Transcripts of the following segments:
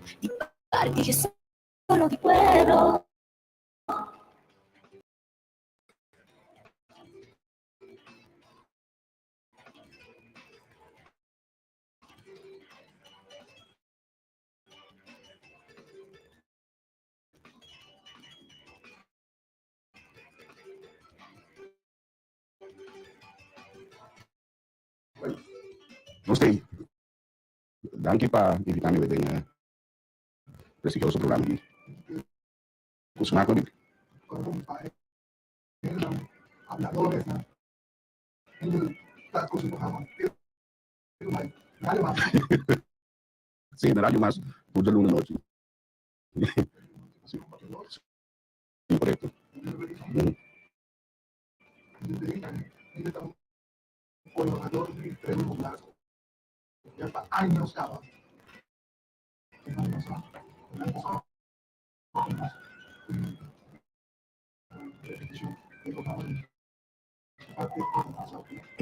Di parti dje solo di pueblo. Nos t'ei. Danki pa invitá mi den e prestigioso programa di Ku Smaak Lo Bibi. Sí, na Radio Mas tur djaluna nochi. Sí, korekto.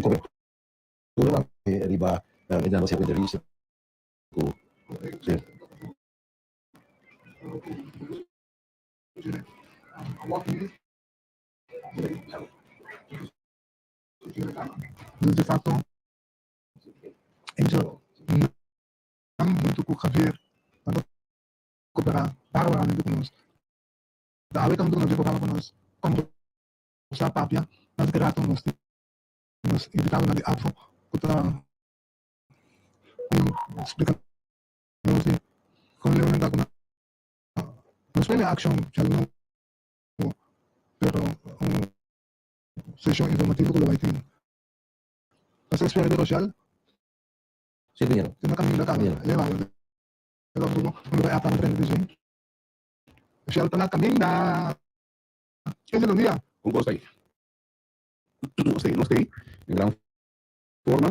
Cobertura riba e nan a entrevista cu si. De facto, Angel nan hunto cu Javier nan ta coopera barbaramente cu nos. Ta awe ta hunto cu nos den programa cu nos combersa papia mas di rato nos tin nos invitadonan di afo cu ta splica nos di con leu nan ta cu nan. Nos prome accion dja lo nobo pero un sesion informativo cu lo bay tin. Nos ta espera di Rochelle. Sí, ingeniero. Tin na caminda caba. Bien. Leva yo. Leva grupo. Lo bay apa na frente di dje. Rochelle ta na caminda. Angel un dia. Un cos ta ahí. Nos ta ahí, nos ta ahí. Den gran forma.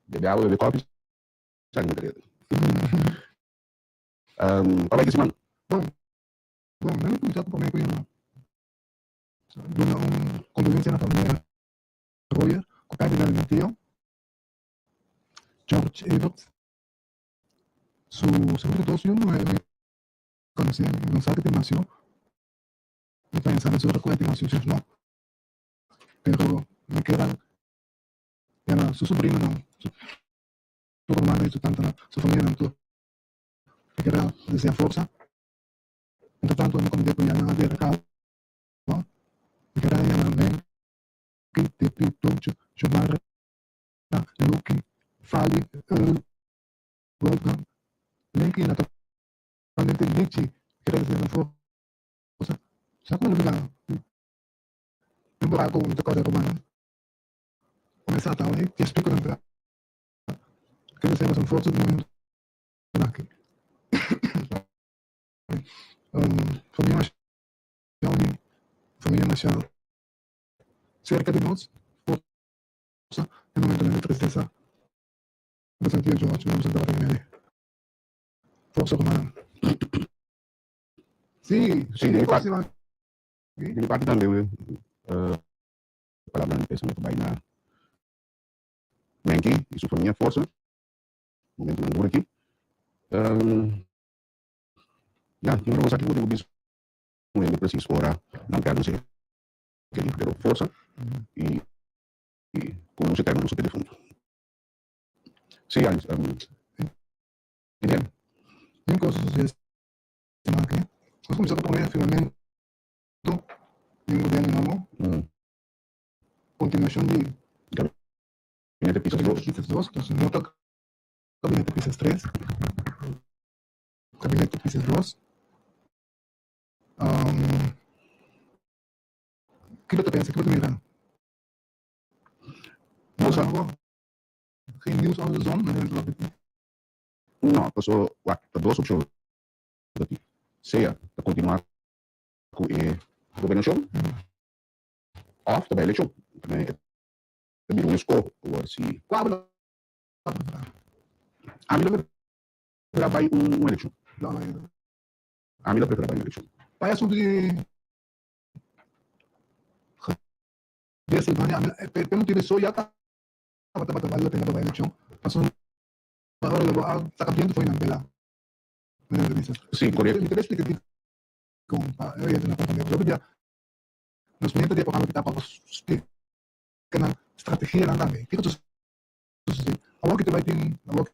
Bebe awa, bebe koffie. Sa mi ta kere. Pa bay ki siman. Bon, bon, nan a cuminsa cu prome cu yama duna un condolencia na familia Royer cu perdida di nan tio, George Everts. Su segundo dos yu muher mi conoce, mi no sa ki tin mas yu, mi pensa mi sora cu e tin mas yu of no, pero mi keda yama su sobrinonan, su rumannan y su tantanan, su familianan tur. Mi keda desea forsa. Entretanto mi comité cu ya nan a dera caba. Mi keda yama Menki, Tipi, Toncho, Shomara, Luki, Fali, Earl, Wolfgang, Lenki y naturalmente Lichi. Mi keda desea nan forsa. Sa como lo bira un buraco mi ta corda rumannan. Comenzá ta awe, te explico nan bra. Keda desea boso forsa di momento aki. Famia masha uni, famia masha cerca di nos, forsa den momentonan di tristesa. Bo sinti George, mi bo tabata mele. Forsa rumannan. Sí, Sí, di mi parti, di mi parti tambe palabranan di pensamentu bai na Menki i su famia forsa momentonan duro aki. Ya, tin ora bo sa ki bo tin ku bisa un hende presis ora nan pèrdè un ser kerí, pero forsa i ku lus eterno boso p'e defuntu. Sí, Alice, Entiende. Tin kos a sosodé siman aki. Nos kuminsá ta pone firmamentu di un gobièrnu nobo, kontinuashon di Gabinete Pisas dos. Pisas dos, entonces no ta Gabinete Pisas tres. Gabinete Pisas dos. Kiko ta pensa? Kiko ta mira? Nos a. Geen nieuws onder de zon, manera ta papia. No, paso wak ta dos opshon ta tin. Sea ta kontinuá ku e gobernashon òf ta bai elekshon. E ta bira un eskoho awor si. Kua bo ta preferá? Ami lo preferá bai un elekshon. Ami lo preferá bai un elekshon. Pa e asuntu di Javier Silvania, ami pe motibu so ya tabata tabata bale la pena pa bai elekshon, pasobra ora lo bo a saka bientu for di nan pela. Manera di bisa. Sí, korekto. Mi ta explica dikon pa e oyente no comprende. Pasobra hopi bia nos meta di e programa ta pa bo splika nan strategianan tambe. Kiko ta sucede? Awor ki ta bai tin, awor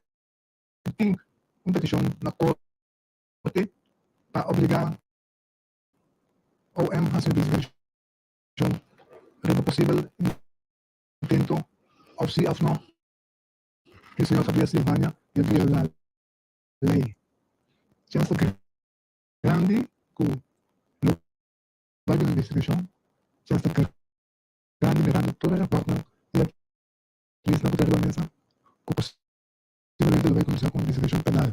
ki tin un peticion na corte pa obliga OM haci un investigacion riba posibel intento of si of no di señor Javier Silvania di a viola lei. Chèns ta grandi ku lo bai den investigashon, chèns ta grandi mirando tur e rapòrtnan i avisnan ku ta riba mesa ku posiblemente lo bai kuminsá ku un investigashon penal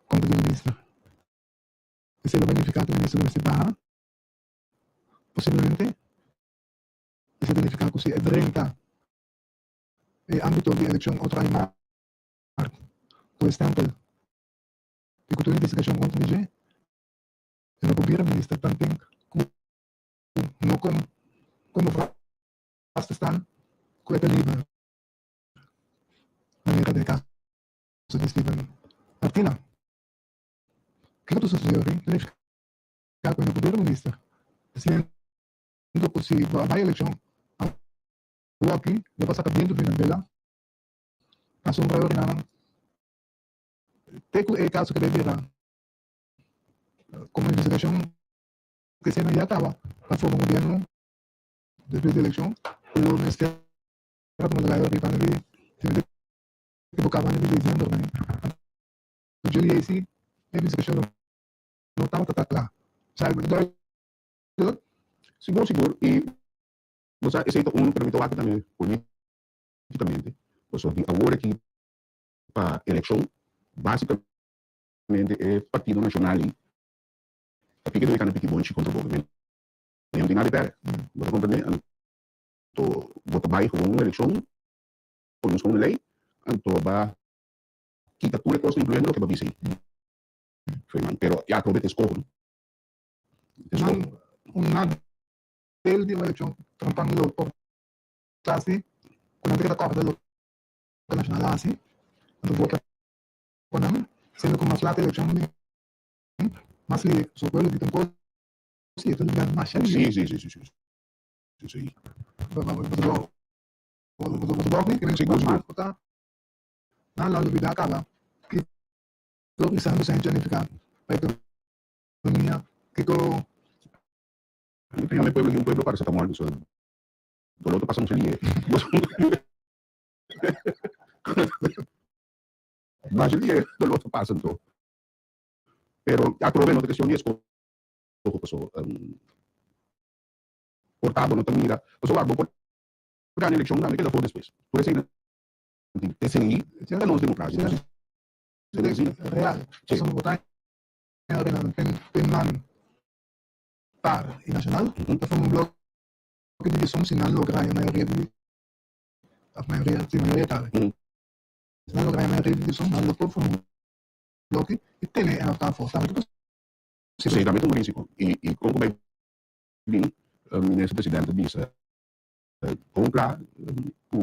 kontra di minister. Esei lo bai nifiká ku minister lo mester baha, posiblemente esei ta nifiká ku si e drenta e ámbito di elekshon otro aña mart ku e stèmpel di ku tur investigashon kontra di dje, e no por bira minister tanten ku no komo vast staan ku e ta liber manera den e kaso di Steven Martina. Kiko ta sucedió aki? Ta nifica cu e no por bira minister. Siendo cu si bo a bay eleccion awoki lo bo a saca bientu di nan bela pasobra e orinanan te cu e caso keda bira como investigacion cu esena ya caba pa forma un gobierno despues di eleccion lo mester a tuma lugar riba di si mi ta equivoca banda di december Jullie ei si e investigashon no tabata ta kla. Sa duidelijk? Sigur sigur i bo sa esei ta unu pero mi ta wak tambe politikamente pasobra di awor aki pa elekshon basikamente e partido nashonal ei ta piki debe kana piki bonchi kontra bo men no tin nada di pèrdè bo ta komprende anto bo ta bai gewoon un elekshon konos kon un lei anto ba kita tur e kosnan incluyendo loke bo a bisa ei. Freeman, pero ya atrobe ta eskoho no. Ta eskoho. Nan un nadeel di un elekshon trompan lo por ta si ku nan ta keda kòrda loke Nashonal a hasi, anto vota pa nan, siendo ku mas lat elekshon bin mas lihe so pueblo di ta un kos i e ta lubida masha lihe. Si, si, si, si, si, si. Bo ta bòk mi? Sigur, sigur. Nan lo lubidá kaba kiko Lisandro Sánchez a nifiká pa ekonomia, kiko. Mi ta yama e pueblo di un pueblo paracetamol, pasobra doló ta pasa mucha lihe. Masha lihe doló ta pasa anto. Pero atrobe no ta kestion di eskoho pasobra por ta bo no ta mira, pasobra wak bo por gana elekshon tambe keda for despues. Tur esei. Esei ta nos democracia. Real. Pasobra bo ta haña den nan par i nacional ta forma un bloke di disun si nan logra haña mayoria di of mayoria si mayoria ta si nan logra haña mayoria di disun nan lo por forma un bloke i tene e afta afo tambe ta posibel. Si tambe ta un risico i con cu bay bin minister presidente bisa con cla cu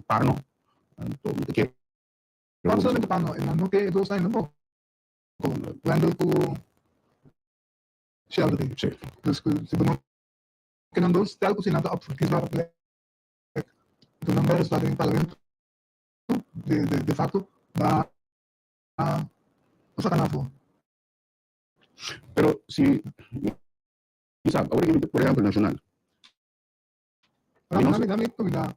Parno. Anto mi ta kere. No solamente Parno, e nan no ke e dos aña tampoco. Wendell ku Sheldry. Sí. Dus ku si bo no ke nan dos, stel ku si nan ta op verkiesbare plek, anto nan bai resulta den parlamento, de de de facto ba a saka nan afo. Pero si mi sa, awor aki por ehempel Nacional. Dame, dame comida.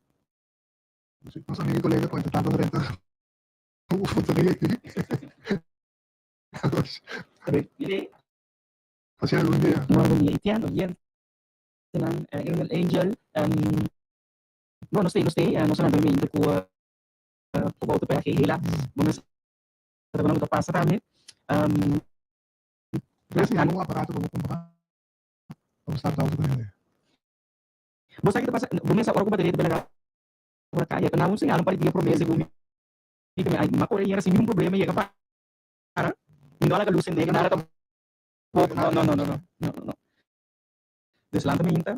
Nos amigo y colega cuenta tanto de renta. Uf, O sea, algún día. Bueno, bon dia Etienne, oyentenan, Irmel Angel. Bueno, nos te, nos te, nos a lanta mente cu cu Wouter PG, helaas, bo mester ta cu nan ta pasa tambe. Pero si algun aparato pa bo compra, pa bo start auto cu hende. Bo sa ki ta pasa? Bo mester ora ku bateria ta bela ora kaya ta na un señal un par di dia prome segun mi mi ta mi a kore yera sin ningun problema yega para mi no a laga lus sende nada tampoco no no no no no no no dus lanta mi hinta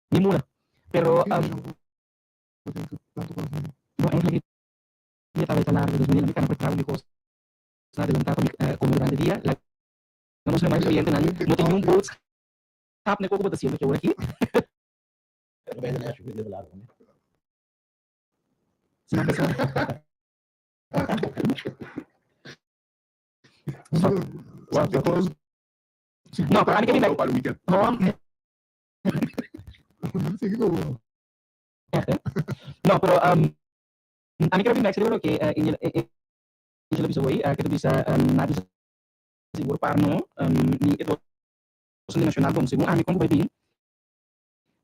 mi mula pero no eigenlijk mi tabata largo dus mi mi kana prepará mi kos. adelantá pa mi kome durante dia. Laga nos remind oyentenan, no tin niun boodschap na e koko bo ta haciendo aki awor aki. Siman pasá. No, pero ami ke bin bai. No, pero ami ke bin bai riba loke Angel a bisa hoy, ke ta bisa na bisa sigur par no ni e dos nacional bon. Segun ami kon ku bai bin,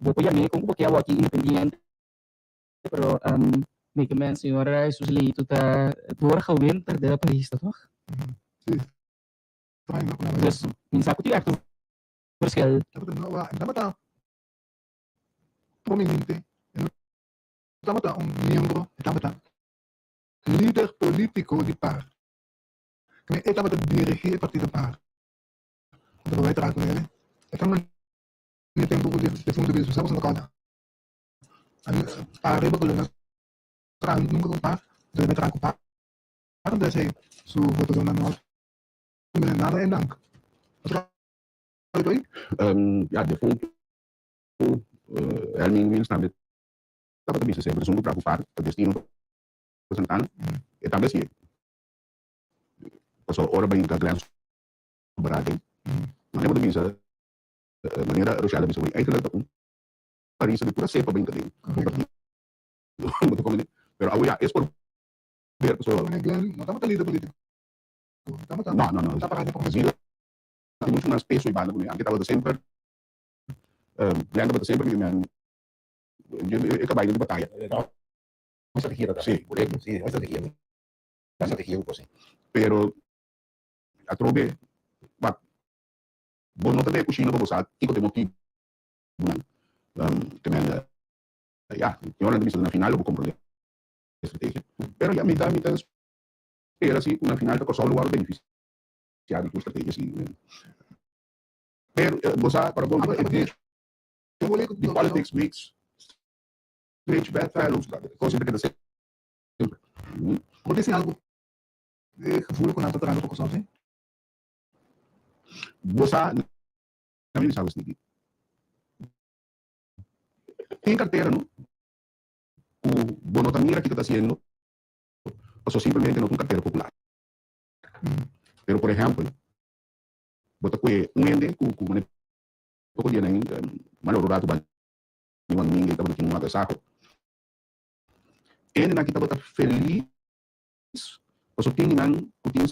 bo por yam'é kon ku bo ke awor aki independiente, pero mi ke men señor Jesus Leito ta doorgewinterde periodista toch? Dus mi sa ku tin èkto verschil. Tabata prominente, e no tabata un miembro, e tabata lider politico di par. E tabata dirigi e partido par. Anto bo bai traha ku el, e ta mane tempu ku defunto Bispo sa boso no kòrda. Pa riba ku lo no traha nunka ku par, anto e bai traha ku par, anto esei su votadónan no a tum'é nada en dank. Ya defunto Helmin Wiels tambe tabata bisa semper esun ku traha ku par pa destino pa Santana e tambe hasié. Pasobra ora bai hinka Glenn su baraken manera bo ta bisa manera Rochelle a bisa hoy eigenlijk ta un parisa di pura cepa bai hinka den un partido bo ta comprende pero awe ya es por ver pasobra Glenn no tabata lider politico tabata no no no tin mucho mas peso y banda cu mi anke tabata semper Glenn tabata semper mi man e caballo di bataya. Un strategia ta Sí, correcto. Sí, un strategia. Un strategia un cosa. Pero atrobe wak bo no ta den e cushina pa bo sa kico ta e motibonan ke men ya tin ora nan ta bisa na final lo bo comprende e strategia pero ya mi ta mi ta spera si cu na final ta Corsou lo worde beneficia di tur strategia si pero bo sa para bo e di politics makes strange bedfellows brother cos siempre keda semper. Bo ta hasi algo e gevoel ku nan ta trahando pa Kòrsou si? Bo sa na mi bisa bo sniki. Tin kartera no ku bo no ta mira kiko ta hasiendo pasobra simplemente no ta un kartera popular. Pero por ehèmpel bo ta kue un hende ku ku manera poko dia nan malo rato banda di Juan Domingo tabata tin un agasaho. E hendenan aki tabata felis pasobra tin di nan ku tin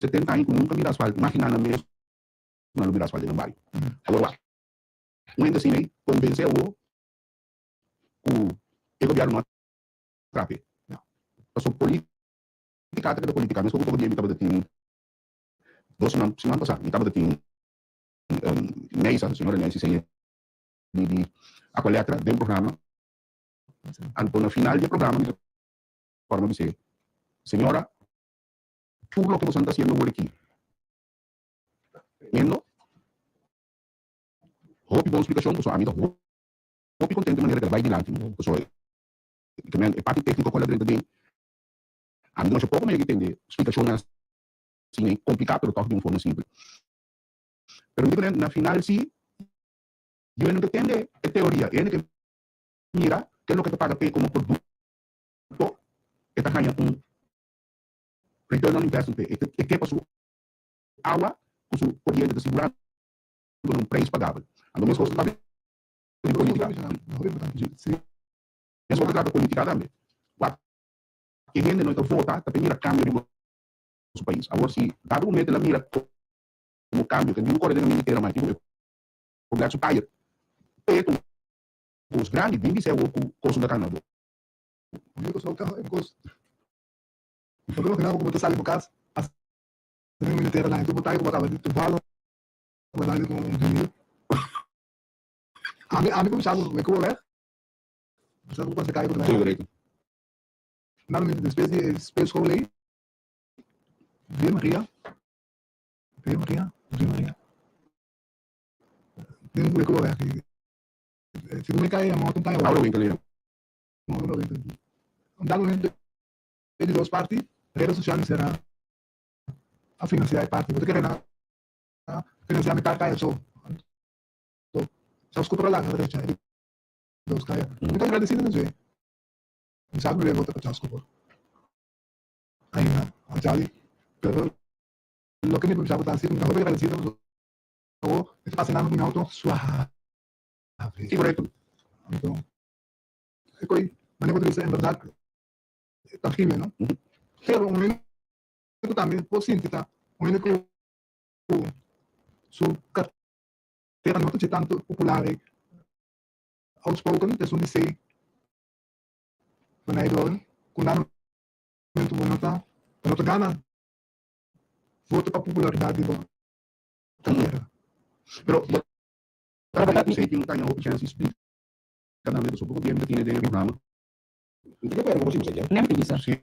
70 aña ku nunka mira asfalt, imagina nan mes ku nan lo mira asfalt den nan bario. Awor wak, un hende asina ei konvensé awor ku e gobièrnu no a trape. Pasobra politika ta keda politika. Meskos ku poko dia mi tabata tin dos siman, siman pasá mi tabata tin Neisa, señora Neisa Iseña di di Aqualectra den programa. Anto na final di e programa mi ta forma bis'é, Señora, tur loke boso ta hasiendo awor aki, endo hopi bon splikashon, pasobra ami ta hopi kontento e manera ku el a bai dilanti, pasobra e parti tékniko ku el a drenta den, ami demasiado poko manera di tende splikashonnan asina kompliká pero tòg di un forma simpel. Pero mi ta kere na final si yo no ta tende e teoria, e hende ke mira ke loke ta paga p'e komo produkto e ta haña un return on investment p'e, e ke pa su awa ku su koriente ta sigurando na un preis pagabel. Anto meskos ta trata di politika. Meskos ta trata politika tambe. Wak e hende no ta vota ta p'e mira kambio riba su pais. Awor si dado momento el a mira komo kambio ke niun kore den e tera mas tin ku e su tayer p'e ta un kos grandi bin bis'e awor ku kos no ta kana bo. Mi kos no ta e kos bo ta imagina bo ku bo ta sali bo kas a sali un militera nan i tur bo tayer ku bo a kaba di tubalo bo a dal di ku un vinil ami ami ku bisa bo mi ku bo wèg bo sa ku bo pasa kaya ku ta bai Finalmente despues di e speelschool ei Via Maria Via Maria Via Maria den ku bo wèg Segun mi kai amor tin kai Aura winkel ya. Aura winkel. Un dado momento di dos parti, redes social mester a. A finansiá e parti. Bo ta kere nan a finansiá mitar kaya so. Anto Charles Cooper a laga drecha e di dos kaya. Mi ta agradesido na dje. Mi sa ku mi vota pa Charles Cooper ainda, a Charlie. Pero loke mi por bisa bo ta hasi, mi ta hopi agradesido pasobra awor mi ta pasa nan ku mi auto suave. Si, korekto. Anto e koi manera bo ta bisa en bèrdat e tangible, no? Pero un hende ku tambe por sinti ta un hende ku su kartera no ta dje tantu popular i outspoken, ta esun di sei van Eydoorn ku na momento bo no ta bo no ta gana voto pa popularidat di bo kartera. Pero bo ta sei tin un taña hopi chèns di splika tambe pasobra gobierno ta tene den e programa. N ta di akuerdo ku bo si bo sa ya. Nem ta bisa. Si.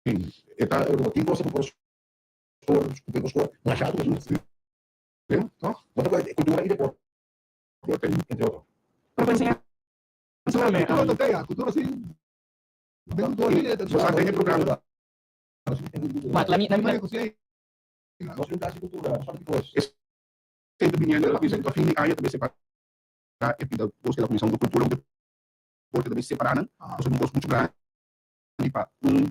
E ta. Pero tin cosa ku por score, ku por score masha alto ku su. Si. Toch? Bo ta kore kultura i deporte, Deporte. entre otro. Pero pa enseñansa prome. Kultura ta tea, kultura si. Den kultura si e ta. Bo sa den e programa. Wak, lami, lami, Maneho si ei. Nos tin kasi kultura, nos falta di kos. Esei ta biniendo el a bisa ku a fin di aña ta bay separa e pida kos ku la Komishon di Kultura ku Deporte ta bay separa nan pasobra un kos muchu grandi pa un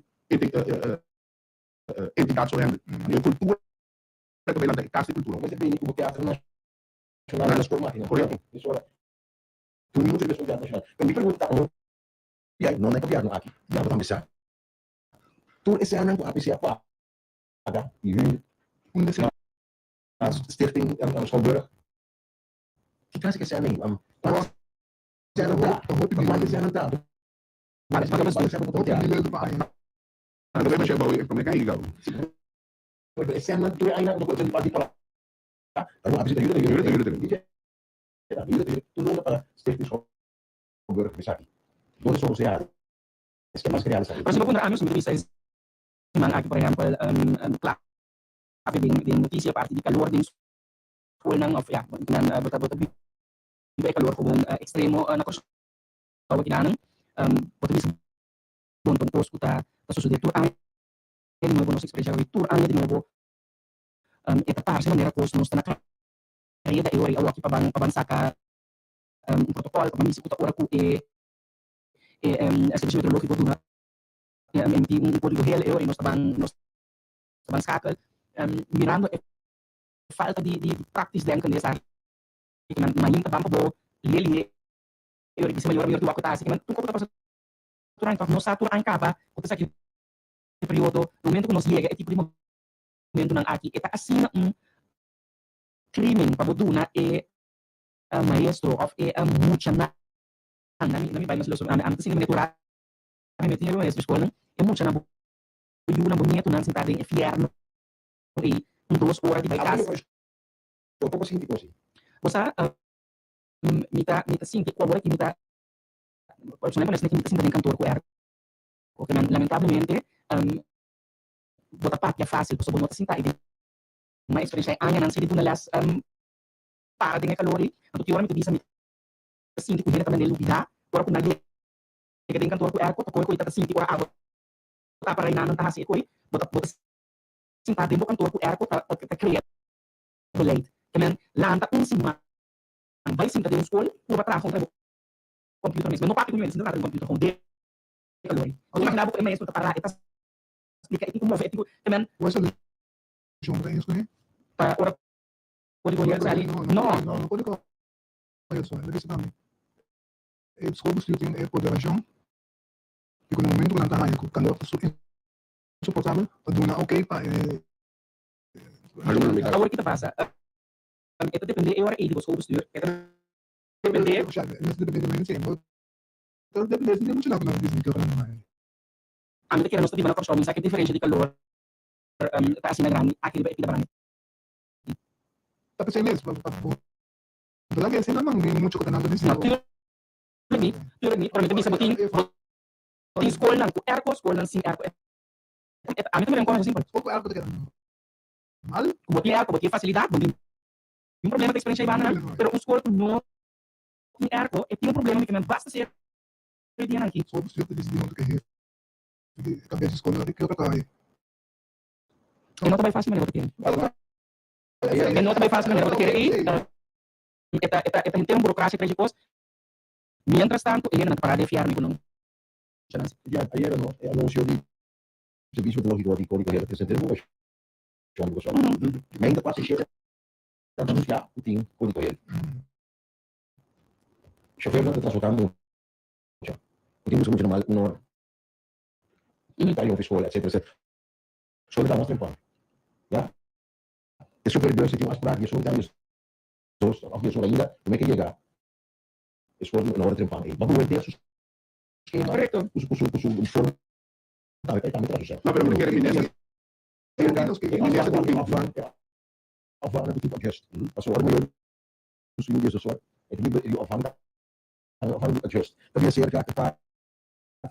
entidat solamente. E kultura ta bay lanta e kas di kultura. Mester bini ku bo teatro nashonal na skol makina. Korekto. Mesora tur mucha di skol teatro nashonal. Pero mi pregunta ta hopi ay no na e gobièrnu aki ya bo tambe sa tur e seanan ku APC a paga i huur Un deseo. Stichting Schouwburg. Ki klase ke seanan ei? Kuantu seanan ta? Kuantu seanan ta? Hopi leuk pa aña. Nan ta bay masha bou e prome kan yega. E seanan tur e aña ku ta di pa Pero APC ta yuda yuda yuda yuda. Yuda tur loke pa Stichting Schouwburg esaki. Donde soros reales? Eskemas reales aki. Pero si bo puntra ami, mi ta bisa e siman aki por ehempel kla. Papia den den noticia parti di calor den scolnan of ya nan bo ta bo ta biba e calor gewoon extremo na Corsou akinan bo ta bisa bon ta un cos cu ta ta sucede tur aña di nuevo nos experiencia awe tur aña di nuevo e ta parse manera cos nos ta na careda e ora y awoki pa ban pa ban saca un protocol pa ban bisa cu ta ora cu e e servicio meteorologico duna emiti un codigo geel e ora y nos ta ban nos ta ban skakel mirando e falta di di praktisch denken di esaki nan mainta ban pa bo leli e ora bisa mayor mayor di wak ku ta hasi kiman tur kos ta pasa tur aña tòg nos sa tur aña kaba ku ta esaki periodo na momento ku nos yega e tipo di momentonan aki e ta asina un krimen pa bo duna e maestro òf e muchanan na mi bai mas leu ami ta sinti manera tur rato mi tin e maestro di skolnan e muchanan bo Bo yunan, bo nietunan sintá den e fièrnu ei un dos ora di bai kas. Bo poko sinti kosi. Bo sa, mi ta, mi ta sinti ku awor aki mi ta, personalmente mi ta sinta den kantor ku èrko, ke men lamentablemente bo ta papia fásil pasobra bo no ta sinta ei den. Mi a eksperenshá e añanan si di duna lès para den e kalor ei, anto ki ora mi ta bisa mi ta sinti ku hende ta mende lubidá ora ku nan yega den kantor ku èrko, ta kohe ku ei ta ta sinti ora abo ta para einan nan ta hasi e koi, bo ta bo ta sinta den bo kantor ku airco ta ta krea beleid. Ke men lanta un siman bai sinta den un skol purba traha kontra bo computer mes. Men no papia ku niun hende, sinta traha den computer kon den kalor ei. Bo ta imagina bo ku e maestro ta para e ta splika e tin ku move e tin ku ke men. Bo e solushon pa esei? Pa ora kodigo hel sali? No. No, no kodigo hel sali. Mi bisa tambe e schoolbestuur tin e poderashon. I ku na momentu ku nan ta haña ku kalor ta insoportabel ta duna oke pa e. Awor ki ta pasa? E ta depende e ora ei di bo schoolbestuur. E ta depende. E mester depende di men si. Bo ta depende si den muchanan ku nan disi ki ora nan haña. Ami ta kere nos ta biba na Kòrsou, mi sa ku e diferensha di kalor ta asina grandi aki riba e pida grandi. Ta p'esei mes, pa bo ta laga esei nan man mucha ku ta nan ta disi. No, Tuurlijk niet, tuurlijk niet. Pero mi ta bisa bo tin, bo tin skolnan ku airco, skolnan sin airco. Ami ta mira un cosa simpel. Skol ku airco ta keda normal. Ku bo tin airco, bo tin e fasilidat, bo tin un problema ta eksperenshá e bandanan, pero un skol ku no tin airco, e tin un problema mi ke men basta ser e dianan aki. Skol bestuur ta disidí huntu ku e hefe di kabes di skol, kiko ta traha ei. E no ta bai fácil manera bo ta kere. E no ta bai fácil manera bo ta kere ei. E ta e ta e ta henter un burocracia trece cos. Mientras tanto e hendenan ta para den fiarmi cu nan. Ya ayera no e anuncio di servicio meteorologico di Código Hela ta henter un informacion di boso. Meinta cuatro y shete ta anuncia cu tin Código Hela. Chofernan ta transporta mucha cu tin busca mucha normal un ora. Ta yofia scola etcetera etcetera. Scola ta mas temprano. Ya. E chofer di bus tin un afspraak dies ora ta 12 of 10 ora ainda prome ke yega e scola na ora trempan ei. Bo por wete su skema Correcto. ku su ku su ku su forma tambe pa e tambe traha su sèl. No, pero mi ta kere minister minister tin un Afvang afvang ku tipo adjust. Pasobra ora mayor su yu dies ora e tin e yu afvang afvang di adjust. Ta bia serka ku ta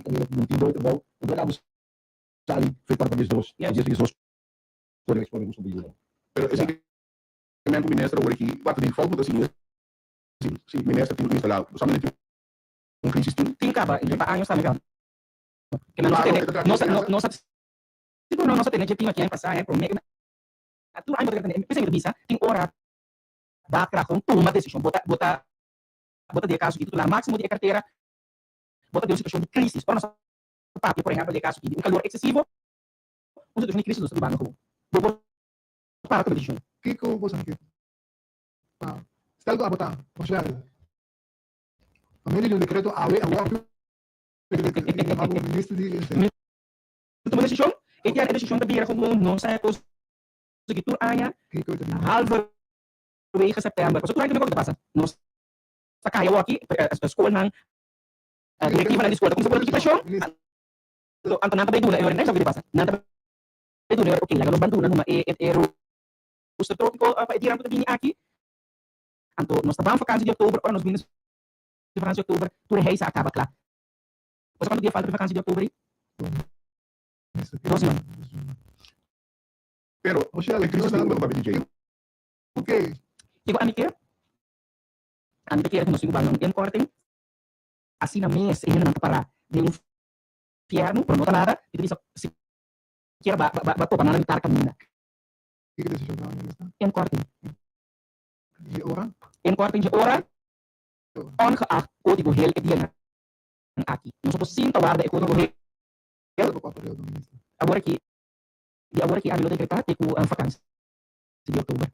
kaminda ku bo tin doi trabou un laga bo sali fe kuarta pa 12 dies 12 kore pone gusto bo yunan. Pero esei ke men ku minister awor aki wak di fout bo ta sigui si si minister tin ku instalá solamente tin un crisis tin. Tin kaba i pa años tambe kaba. Ke men nos a tene nos a nos a sigur no nos a tene dje tin aki aña pasá prome ke tur aña bo ta tene p'esei mi ta bisa tin ora daadkracht gewoon tuma desishon bo ta bo ta bo ta di e kaso aki titular máksimo di e kartera bo ta den un situashon di crisis ora nos a papia por ehèmpel di e kaso aki di un kalor eksesivo un situashon di crisis nos ta bibando gewoon bo por para tuma desishon. Kiko bo sa ke pa stel ku abo ta Rochelle pa medio di un dekreto awe awor yama bo minister di Tuma desishon e dia e desishon ta bira gewoon nos a kos aki tur aña halverwege september pasobra tur aña tambe kos ta pasa nos ta kaya awor aki skolnan direktivanan di skol ta kuminsá pone tiki preshon anto nan ta bai duna e ora nan sa loke ta pasa nan ta bai duna e ora ok laga nos ban duna numa e rooster tropiko pa e dianan ku ta bini aki anto nos ta ban vakansi di oktober ora nos bini di vakansi di oktober tur e heisa a kaba kla bo sa kuantu dia falta pa e vakansi di oktober ei? Dos siman. Pero e crisis tin un papia di dje. Kiko ami ke? Ami ta kere ku nos tin ku bai na un inkorting. Asina mes e hendenan ta pará den un fièrnu, pero no ta nada, i ta bisa sikiera ba ba topa nan na mitar kaminda. Inkorting. Inkorting dje ora, ongeacht kódigo hel e dianan aki. Nos no por sinta warda e kódigo hel. Awor aki, di awor aki ami lo dekretá te ku vakansi di oktober.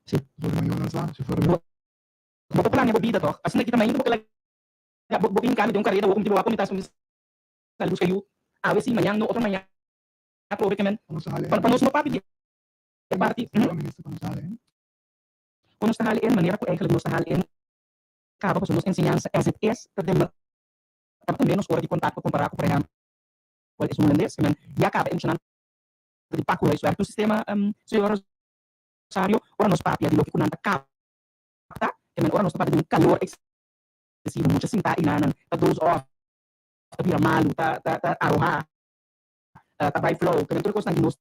Sí. Bo por plania bo bida tòg. Asina ki ta mainta bo ke laga bo bo hinka mi den un kareda wou ku mi tin bo wak ku mi ta sali buska yu awe sí mañan no otro mañan atrobe ke men pa nos no papia di e parti ku nos ta hali en manera ku eigenlijk nos ta hali en kaba pasobra nos enseñansa as it is ta den tabata menos ora di kontakto kompará ku por ehèmpel esun hulandes ke men ya kaba e muchanan ta di paku huiswerk un sistema señor Rosario ora nos papia di loke ku nan ta kapta ke men ora nos ta papia di un kalor eksesivo mucha sintá i nan ta doze off ta bira malu ta ta ta arohá ta bai flow ke men tur e kosnan di nos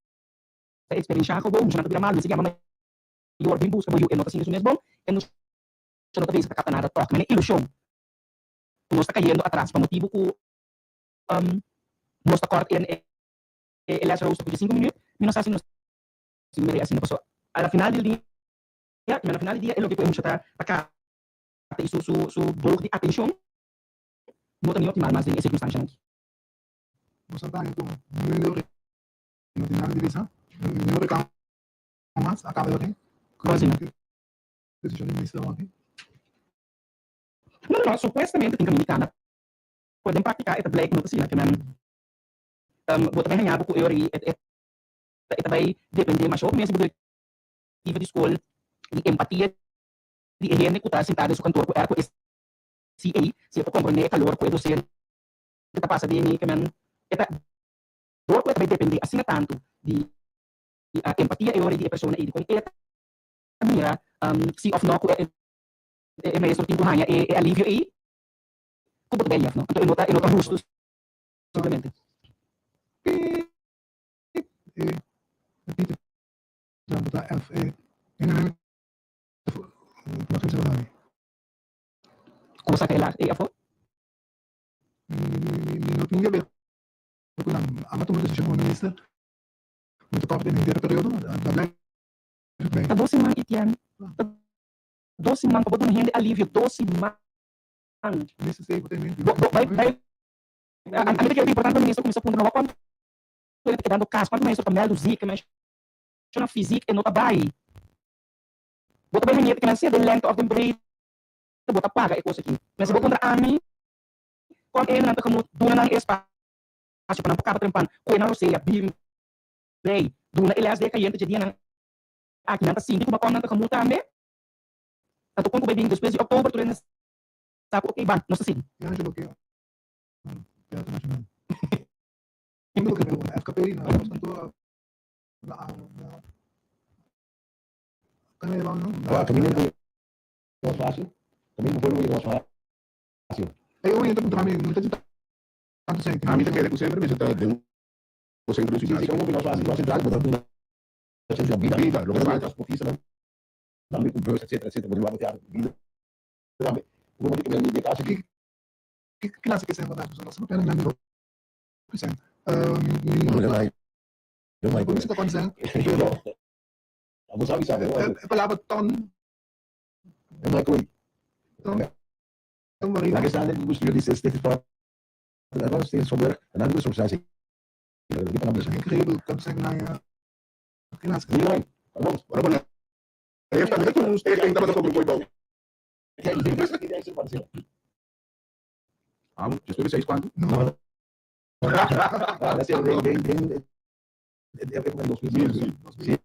ta eksperenshá gewoon muchanan ta bira malu mester yama mayor bin buska bo yu e no ta sinti su mes bon e mucha no ta bezig ta kapta nada tòg men e ilushon ku nos ta kayendo atras pa motibu ku nos ta kòrt en e les rooster ku dje sinku minüt mi no sa si nos tin meré asina pasobra a la final del dia a la final di dia e loke ku e mucha ta ta kapta i su su su boog di atenshon no ta ni optimal mas den e sirkunstanshanan aki. Nos a baña ku niun lori no tin nada di bisa niun reclamo mas a kaba di Kon asina? Desishon di minister awor aki. No no no supuestamente tin kaminda di kana pero den praktika e ta blijk no ta asina ke nan bo ta bai haña bo ku e ora ei e e ta bai depende masha hopi mes di bo direktiva di skol di empatia di e hende ku ta sintá den su kantor ku er ku e CA si e por komprendé e kalor ku e dosente ta pasa den e ke men e ta dor ku e ta bai depende asina tantu di empatia e ora ei di e persona ei di kon e ta mira si òf no ku e e maestro tin ku haña e alivio ei ku bo ta bai lief no anto e no ta e no ta hustu simplemente. Ku bo saka e lag ei afó? kòp den henter periodo, ta blijf bij. Ta dos siman Etienne. Ta dos siman pa bo duna hende alivio, dos siman. Mester sei bo ta mente. Bo, bo, bai, bai, a mi ta kere ta importante pa minister kuminsá puntra no wak kuantu hende ta kedando kas, kuantu maestro ta mèldu zik, e maestronan fysiek e no ta bai. Bo ta bai hañ'é ta keda sea den lengte òf den breedte bo ta paga e kos aki. Men si bo puntra ami kon e hendenan ta gemut duna nan e espasio pa nan por kaba trempan kue nan rosea bin bei duna e lès di e kayente dje dianan aki nan ta sinti kuma kon nan ta gemut tambe. Anto kon ku bai bin despues di òktober tur hende sa ku okey ban nos ta sigui. Angelo ke Teatro Nacional. Unda bo ke bai wak? FKP na nos kantor na na. Ahora, caminda ku mas fácil, caminda ku pueblo ku mas fácil. Ami ta kere ku semper mester ta den un sentro di Sí, sí, siudat. como mas fácil, mas central, bo ta duna centro di bida. Bida, loke ta falta. Transportista nan tambe ku bus, etcétera, etcétera, bo ta wak teatro, bida tambe. Como di di caso ki. No, no hay. No hay. Abo sabi sabi. E palabra ton. No hay koe. Ton. Ton Marina. Laga staan in bestuur die steeds praat. Dat was steeds van Burg. En dan is het zo. Incredibel, kan zeggen naar je. Niet lang. Vamos. Ora bo Esta mi ta un stichting tabata komo koi bou. Amo, despues di seis kuantu? No. Ah, dat is den den den 2000. Sí.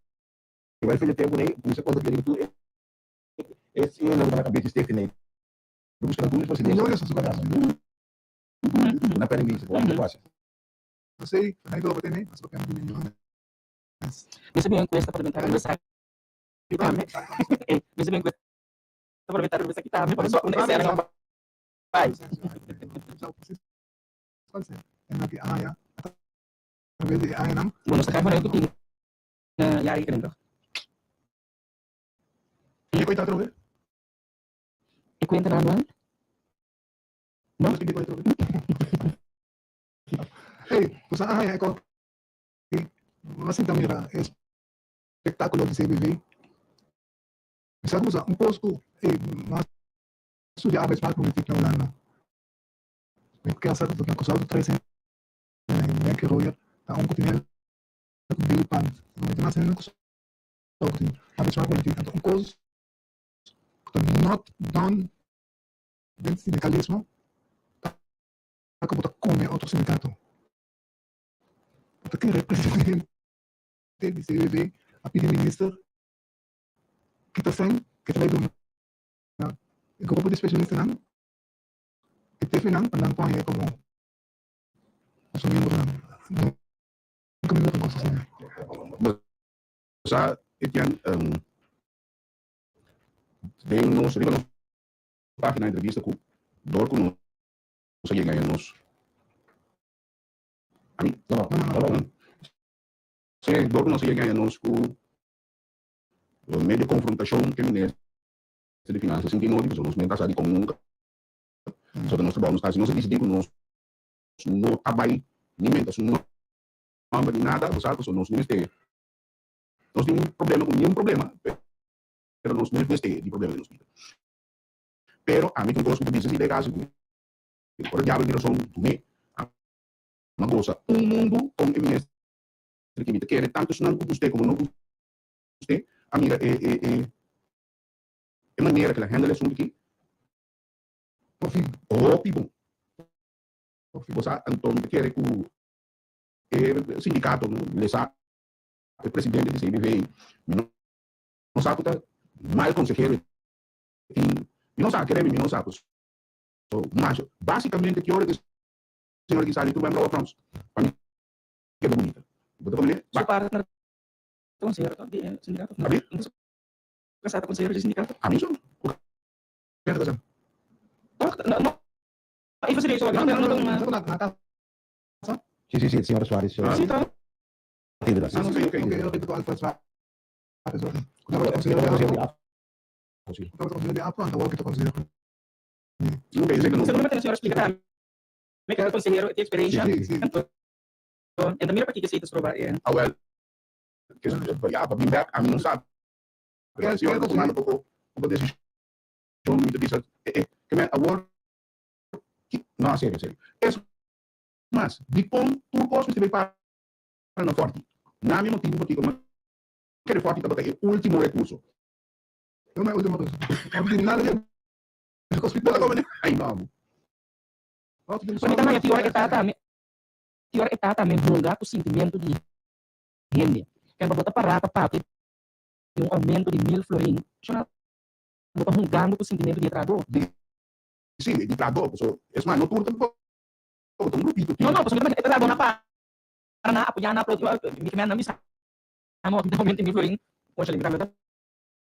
Igual foi tempo nee, começou quando eu tu esse não na cabeça stichting nee. Busca na presidente. Millones a su casa. Na permissão, vamos quase. Sei, hij wil wat in, mas ook een miljoen. Mi sa encuesta parlamentario riba esaki tambe. Mi sa encuesta parlamentario riba esaki tambe, pasobra un esena nan bai. En dat die aña, a través di añanan. Bo no sa kai Boneiru ku tin ya rekening toch? Kiko ta atrobe? E kuenta nan anual? No? Kiko ta atrobe? Hey, bo sa aña e kòki bo a sinta mira e spektakulo di CBV. Mi sa ku bo sa un kos ku ey mas studia arbeidsmarktpolitiek na Hulanda. Mi kier sa ku na Kòrsou ta trese hende na Yankee Royer ta un ku tin hende ku Billy Pant. Mi tin mas hende na Kòrsou ku tin arbeidsmarktpolitiek. Anto un kos ku ta not done den sindikalismo ta ku bo ta kome otro sindikato. Bo ta kere presidente di CBB a pidi minister kita sèn ke ta bai duna e grupo di spesialistanan e tefenan pa nan por haña komo su miembronan. Nunka mi mira un kos asina. Bo sa Etienne, den nos riba nos pagina entrevista ku dor ku nos a yega ya nos ami No, no, no. Si dor ku nos a yega ya nos ku medio konfrontashon ku e minister di finansa sinti nodi pasobra nos mester a sa dikon nunka Pasobra nos trabou nos ta hasi, nos a disidí ku nos no ta bai ni menta su nòmber ni nada, bo sa, pasobra nos no mester, nos tin problema ku niun problema, pero nos no mester di problema den nos bida. Pero ami tin kos ku ta bisa si den kaso ku ora diabel tin rason dun'é, ami a gosa un mundu kon e minister ki mi ta kere tantu esnan ku gust'é komo no gust'é a mira e e e e manera ku el a handle e asuntu aki. Por fin. Hopi bon. Por fin. Bo sa, anto mi ta kere ku e sindikato no lesa e presidente di CBV, mi no sa ku ta mal konsehero e tin, mi no sa, kere mi, mi no sa. So, masha, basikamente ki ora ku e señor aki sali tur bai blou frons, pa mi keda bunita. Bo ta komprende? Su partner ta konsehero to di e sindikato? Abi? Su kasá ta konsehero di sindikato? Ami so. Toch? No, no. Even serieus hoor. No, no, no, no. Sí, sí, sí, señora Suárez. Sí, toch? Atiende Sí, sí, ok. Ok, zeker no. Seguramente la señora explica tambe que el consejero tiene experiencia. Sí, sí. Entonces, en mira pa kiko esei ta stroba e. Awel. Ya, pa bin bek, ami no sa. Pero si ora ta tumando poko poko desishon, mi ta bisa, eh, eh, ke men awor, ki, no, serio, serio. Es mas, dikon tur kos mester bai para na Forti? Na mi motibu pakiko mi a kere Forti tabata e ultimo rekurso. No ma e ultimo rekurso. Forti tin nada di haber ku hospital. Ay, no. Forti tin Pero mi ta haña ki ora e tata mi, ki ora e tata mi hunga ku sintimentu di hende. Kempa bo ta pará pa papia di un aumento di mil florin, shona bo ta hungando ku sintimentu di e trahadó. Sí, di trahadó, paso es mas, no tur tampoco, ta un grupito. No, no, paso mi ta e trahadó na para na apoyá, na aplaudí, mi ke nan bisa amo aki ta aumento di mil florin, concha mi tambe ta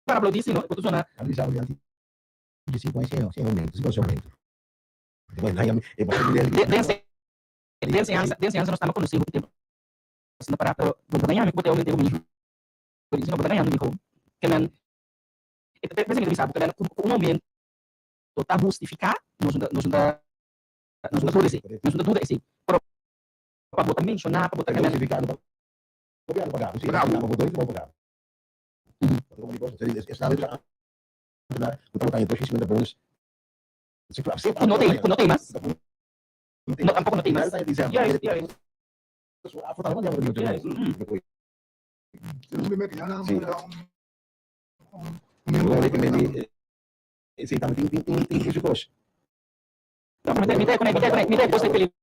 para aplaudí, sino ku ta sona. Nan bisa bo di si si aumento, si si aumento. Den enseñansa nos tamba konosí hopi tempu asina pará, pero bo ta gaña mi ku bo ta aument'é ku mi florin, sino bo ta gañando mi ku ke men e ta pensa mi ta bisa bo ke men ku un aumento ta hustifiká, nos no ta nos no ta nos no ta duda esei, nos no ta duda esei, pero pa bo ta menshoná pa bo ta ke men. Ku no t'ei, ku no t'ei mas. No, tampoco no t'ei mas. Juist, juist. Juist, mm. No, pero mi ta, mi ta, mi ta e cosa peligroso.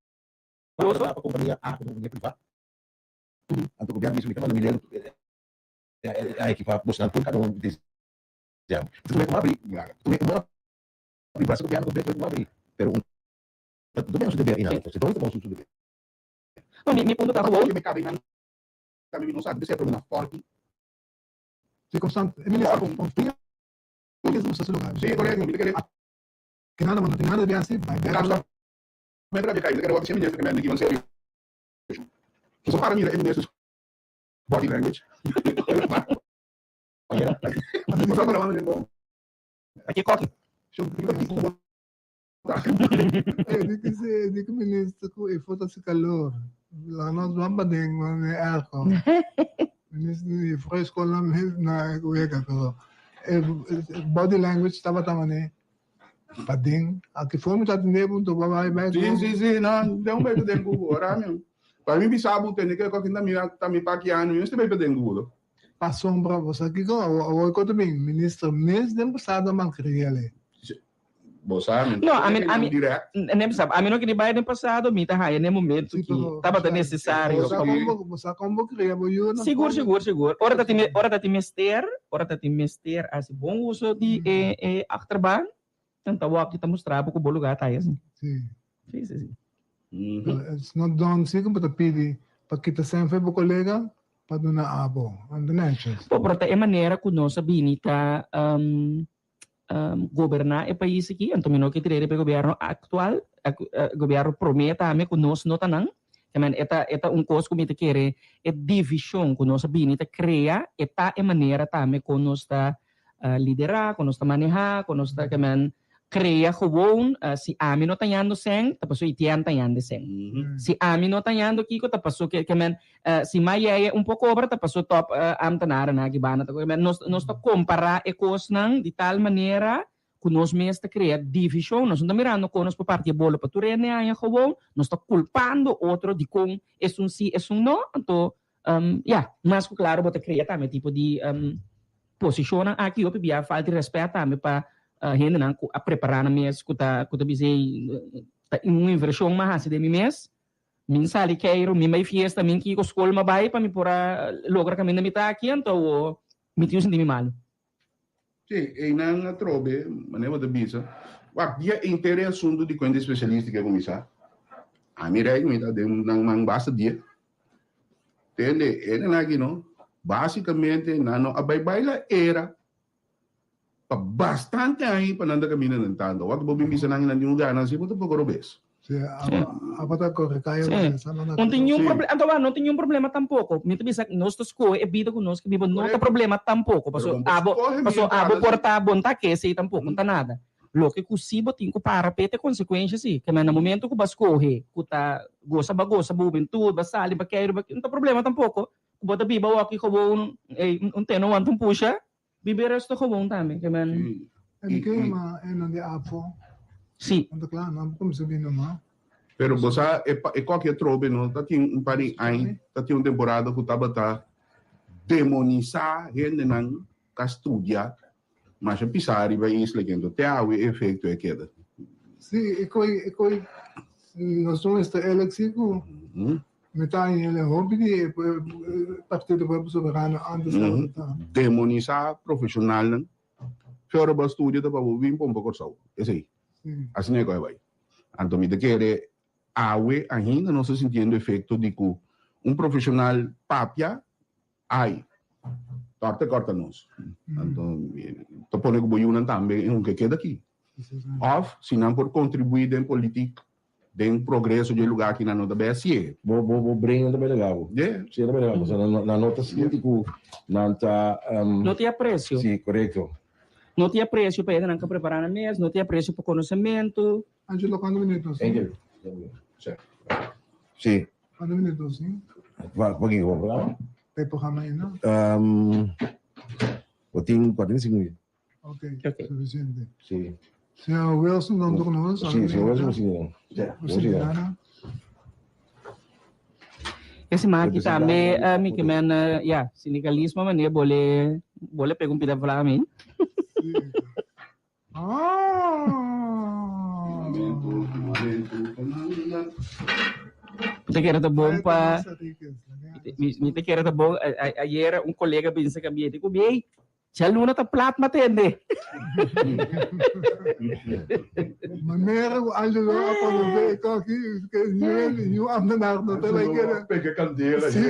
No, mi, mi punto ta gewoon. Mi cabe nan tambe mi no sa, debe ser problema forti. Sí, constante. E minister confia en usa su lugar. Sí, correcto, mi ta kere. Que nada, no tin nada di hasi, bai bek. Mi rabia kai, mi ta kere wak si e minister ke men di kiba serio. Kiso para mira e minister su body language. Aki koki. Eh, di ku minister ku e foto si calor. La nos ban paden man e airco. Minister di fresco na na wega pero e body language tabata mane paden. Aki for mi ta tende punto ba bai bai. Sí, sí, sí, no, den un bai paden ku ora mi. Pa mi bisa bo tende ke koki ta mira ta mi pakiano, mi mester bai paden ku bo. Pasobra bo sa kiko awor ku ta bin minister mes den pasado a malkriel e. Bo sa, mi No, ami, ami, direct. ne sa, ami no kere bai den pasado, mi ta haya den momento Sí, ki pero tabata necesario. Bo sa kon bo, bo sa kon bo kria bo yu na Sigur, skol. sigur, sigur. Ora ta tin, ora ta tin mester, ora ta tin mester hasi bon uso di e, e achterban, dan ta wak ta mustra bo ku bo lugar ta haya si. Sí. Sí, sí, sí. It's not done sí ku bo ta pidi pa kita sèn fe bo kolega pa duna abo. Anto netjes. Bo, pero ta e manera ku nos a bini ta goberná e pais aki, anto mi no ke tira riba e gobierno aktual, gobierno promé tambe ku nos no ta nan. Ke men e ta e ta un kos ku mi ta kere e divishon ku nos a bini ta krea e ta e manera tambe kon nos ta liderá, kon nos ta manehá, kon nos ta ke men krea gewoon si ami no ta yando sèn ta paso Etienne ta yande sèn. Si ami no ta yando kiko ta paso ke ke men Si ma yeye un por cobra ta paso top ambtenarennan aki banda ta cobra. Nos nos ta compara e cosnan di tal manera cu nos mes ta crea division. Nos no ta mirando con nos por parti e bolo pa tur hende haña gewoon. Nos ta culpando otro dicon esun si esun no. Anto ya, mas cu claro bo ta crea tambe tipo di posicionnan aki. Hopi bia falta di respet tambe pa hendenan cu a prepara nan mes cu ta cu ta bisa ey ta un inversion mi a haci den mi mes. Min sali keiru, min bai fiesta, min kiko skol ma bai pa mi por a logra kaminda mi ta aki, anto awo mi tin sinti mi malu. Sí, einan atrobe, manera bo ta bisa, wak dia henter e asuntu di kuenta espesialista ke kuminsá, ami rei ku mi ta den nan man basta dia. Tende, e nan aki no, basikamente nan no a bai baila era pa bastante aña pa nan ta kaminda nan tantu. Awor ku bo bin bisa nan nan tin un gana asi, bo ta poko robes. Sí, aba ta kore kaya Sí. bo sa nan No tin niun Sí. problema, anto no tin niun problema tampoko. Mi ta bisa nos ta skohe e bida ku nos ke biba, no ta problema tampoko. Pero Paso kon bo abo, skohe paso mientrada abo por si. ta bon ta ke esei tampoko no ta nada. Loke ku si bo tin ku para p'e ta e konsekuensha si. Ke men na momento ku bo a skohe ku ta gosa bo a gosa bo hubentud, bo a sali, bo a keiru, bo a no ta problema tampoko. bo ta biba awor aki gewoon, ey, un teno wanta un pusha, biba e resto gewoon tambe, ke men. Sí. En di ke yama e nan di APFO? Sí. Nan ta kla, nan por kuminsá bini nomás. Pero bo sa e e koki atrobe no ta tin un par di aña, ta tin un temporada ku tabata demonisá hendenan ka studia masha pisá riba e isla kendo te awe e efekto e keda. Sí, e koi e koi nos no mester eerlijk si ku mi ta haña el e hopi di e Partido Pueblo Soberano antes tabata ta. Demonisá profeshonalnan Fe ora bo a studia ta pa bo bin pompa Kòrsou. Esei. Asina e kos a bai. Anto mi ta kere awe ainda nos ta sintiendo efekto di ku un profeshonal papia, ai, tòrta e kòrta nos. Anto ta pone ku bo yunan tambe un ke keda aki. Òf si nan por kontribuí den politik Den progreso dje lugar aki nan no ta bay hacié. Bo bo bo brain no ta bay laga bo. Yeah. Si no ta bay laga bo. So nan nan no ta sinti ku nan ta. No tin aprecio. Si, korekto. No tin aprecio pa hende nan ka prepara nan mes, no tin aprecio pa konosementu. Angelo, cuanto minuut nos tin? Angel. Si. Cuanto minuut nos tin? Pa pa kiko? Pa programa? Pa e programa ainda. Bo tin 45 minuut. Ok, suficiente. Sí. Señor Wilson, don tú conoces? Sí, señor Wilson, sí. Sí. Ese man aquí tambe, mi que men, ya, sindicalismo manera bole, bole pega un pida vla mi. Sí. Ah. Mi ta kere ta bon pa, mi ta kere ta bon, ayer un colega binse cambié, dico, biey, Djaluna ta plat ma tende. Manera ku Angelo a konosé e koki ke niun ambtenaar no ta bai keda. Pega kandela Sí.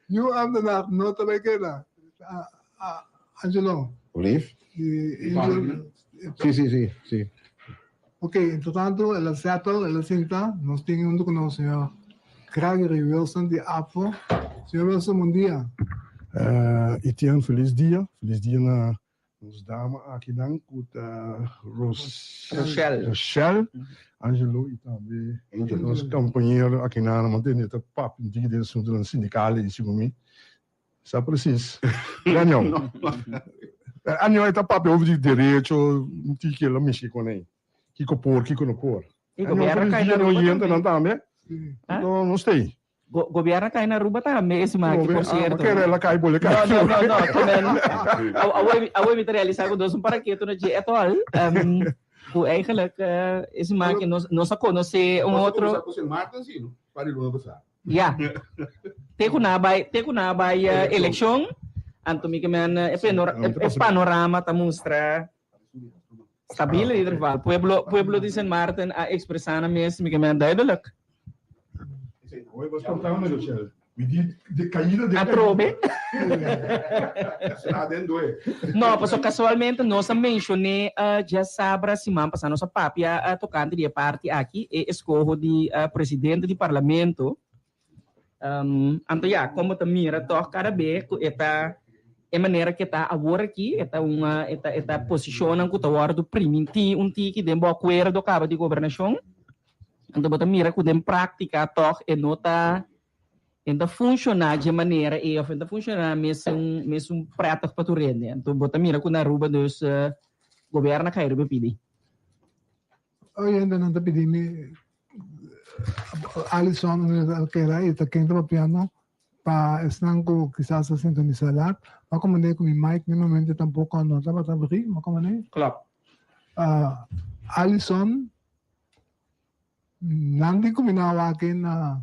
Niun ambtenaar no ta bai keda. Angelo. Lief? Di Angel. Sí, sí, sí, sí. Ok, entretanto el a settle, el a sinta. Nos tin huntu ku nos señor Gregory Wilson di APFO. Señor Wilson, bon dia. Etienne, felis dia. Felis dia na nos dama akinan ku ta Rochelle. Rochelle, Angelo i tambe nos kompañero akinan. Mi tende ta papia un tiki den asuntunan sindikal ei segun mi. Sa precies. Anjo. Anjo e ta papia over di derecho, un tiki el a mishi con ei. Kiko por, kiko no por. Y gobierno cai na Aruba tambe. Nan tambe. No, no stay. Go gobierno cai na Aruba tambe, es maki, por cierto. Ah, ma kere la cai bole cai. No, no, no, no. Kemen, awe, awe mi ta realisa cu nos un paraketo na dje etol. Um, cu eigenlijk, uh, es maki nos, nos a conoce un otro. Nos a Maarten, sí, no? Pari luna pasá. Ya. Te ku nan a bai, te ku nan a bai elekshon, anto mi ke men e e panorama ta mustra stabil in ieder geval. Pueblo, pueblo di Sint Maarten a ekspresá nan mes, mi ke men duidelijk. Hoy bos contando, Rochelle. Mi di de caída de Atrobe. Será den due. No, paso casualmente nos a mencioné djasabra siman pasá nos a papia tocante di e parti aki, e escoho di presidente di parlamento. Anto ya, como ta mira toch cada be cu e ta e manera cu e ta awor aki, e ta un e ta e ta posicionnan cu ta wordo priminti un tiki den bo acuerdo caba di gobernacion. Anto bo ta mira cu den practica toch e no ta E ta funshoná dje manera ei of e ta funshoná mesun mesun prettig pa tur hende. Anto bo ta mira ku na Aruba dus gobierno a kai riba e pidi. Oyente nan ta pidi mi Alison keda i ta ken ta papiando pa esnan ku kisas a sintonisá lat. M'a komand'é ku mi mic mi momente tampoko no tabata abrí. M'a komand'é. Klòp. Alison. Nan di cuminá wak na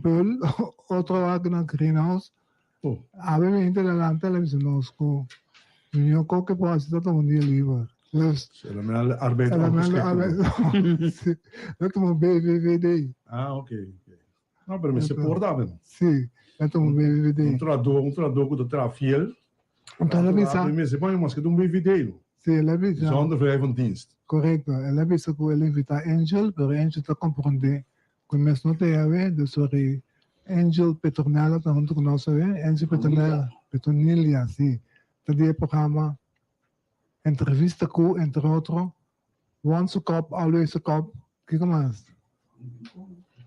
Pearl, otro wak na Greenhouse. Awe mi hende la lanta la bisa nos cu mi koke por haci ta tuma un dia liber. Dus, Solamente arbeid solamente arbeid. Sí, la tuma BVVD. Ah, ok, ok. No, pero mester por tambe no. Sí, la tuma BVVD. Un trahador, un trahador cu ta traha fiel. Enton el a bisa. Mester pone maske ta un BVD no. Sí, el a bisa. Zonder vrij van dienst. Korekto. El a bisa ku el invitá Angel, pero Angel ta komprondé ku e mes no ta e awe, dus sorry. Angel Petronella ta huntu ku nos awe. Angel Petronella, Petronilia, sí, ta di e programa Entrevista ku, entre otro, Once a Cop, Always a Cop. Kiko mas?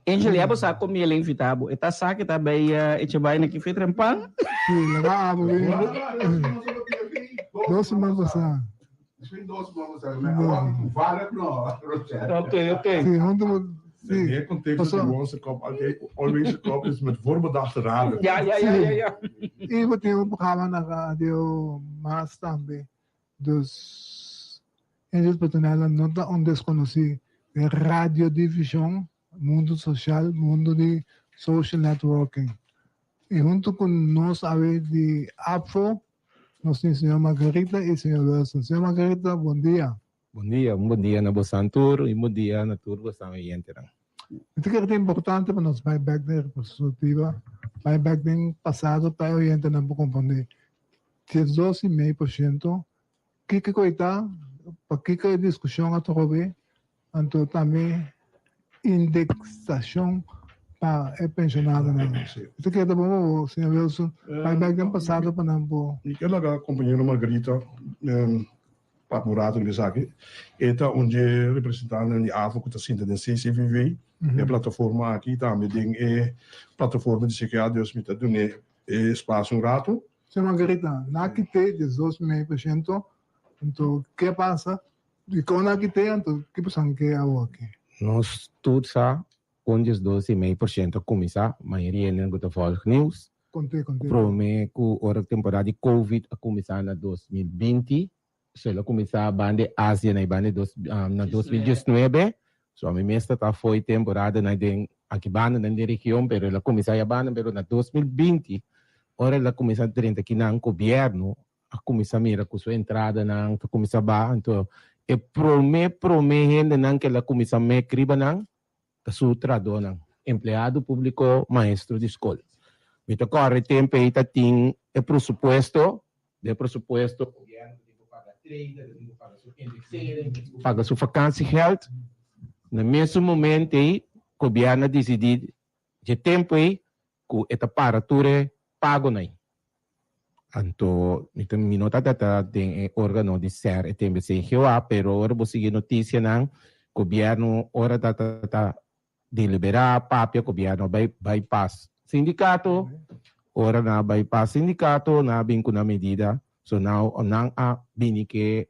Angel, ya bo sa con mi el a invita bo. E ta sa que ta bay echa bay na ki fe trempan? Sí, laga abo bin. Dos siman pasá. Ok, ok. Sí, hunto bo, sí. Den e contexto di Once Cup, altijd, always a cup is met voorbedachte raden. Ja, ja, ja, ja, ja. I bo tin un programa na radio mas tambe. Dus Angel Petronella no ta un desconoci den radiodifusion, mundo social, mundo di social networking. Y hunto cu nos awe di APFO, nos tin señor Margarita y señor Wilson. Señor Margarita, bon dia. Bon dia, un bon dia na bosan tur y un bon dia na tur bosan oyentenan. Mi ta kere ta importante pa nos bai bek den retrospectiva, bai bek den pasado pa e oyentenan por comprende. 12,5%, kiko ku e ta, pakiko e diskushon atrobe, anto tambe indeksashon pa e penshonadonan. Mi ta kere ta bon pa bo, señor Wilson, bai bek den pasado pa nan por. Mi ke laga kompañero Margarita papia un rato riba esaki. E ta un dje representantenan di AFO ku ta sinta den CCVV, e plataforma aki, tambe den e plataforma di CKA, dus mi ta dun'é e espacio un rato. Señor Margarita, na kite 12,5%, anto ke pasa? Dikon na kite, anto ki pasan ke awoki? Nos tur sa kon 12,5% a kuminsá, mayoria hende ku ta volg nieuws. Konte, konte. Prome ku ora temporada di covid a kuminsá na 2020, so el a kuminsá banda Asia na e banda dos na 2019, so ami mes ta ta fo'i temporada na den aki banda nan den region pero el a kuminsá ya banda pero na 2020 ora el a kuminsá drenta kinan gobierno a kuminsá mira ku su entradanan ta kuminsá baha anto e prome prome hendenan ku el a kuminsá mek riba nan ta su trahadónan, empleado públiko, maestro di skol. Mi ta kòrda e tempu ei ta tin e presupuesto, den e presupuesto gobièrnu ta tin ku paga trainer, ta tin ku paga su indexering, ta tin ku paga su vakansiegeld. Na mesun momento ei gobièrnu a disidí dje tempu ei ku e ta para tur e pagonan ei. Anto mi ta mi no ta ta den e organo di ser e tembe CGOA, pero ora bo sigui noticianan, gobierno ora ta ta ta delibera, papia, gobierno a bay bypass sindicato, ora nan a bypass sindicato, nan a bin cu nan medida, so now nan a bini ke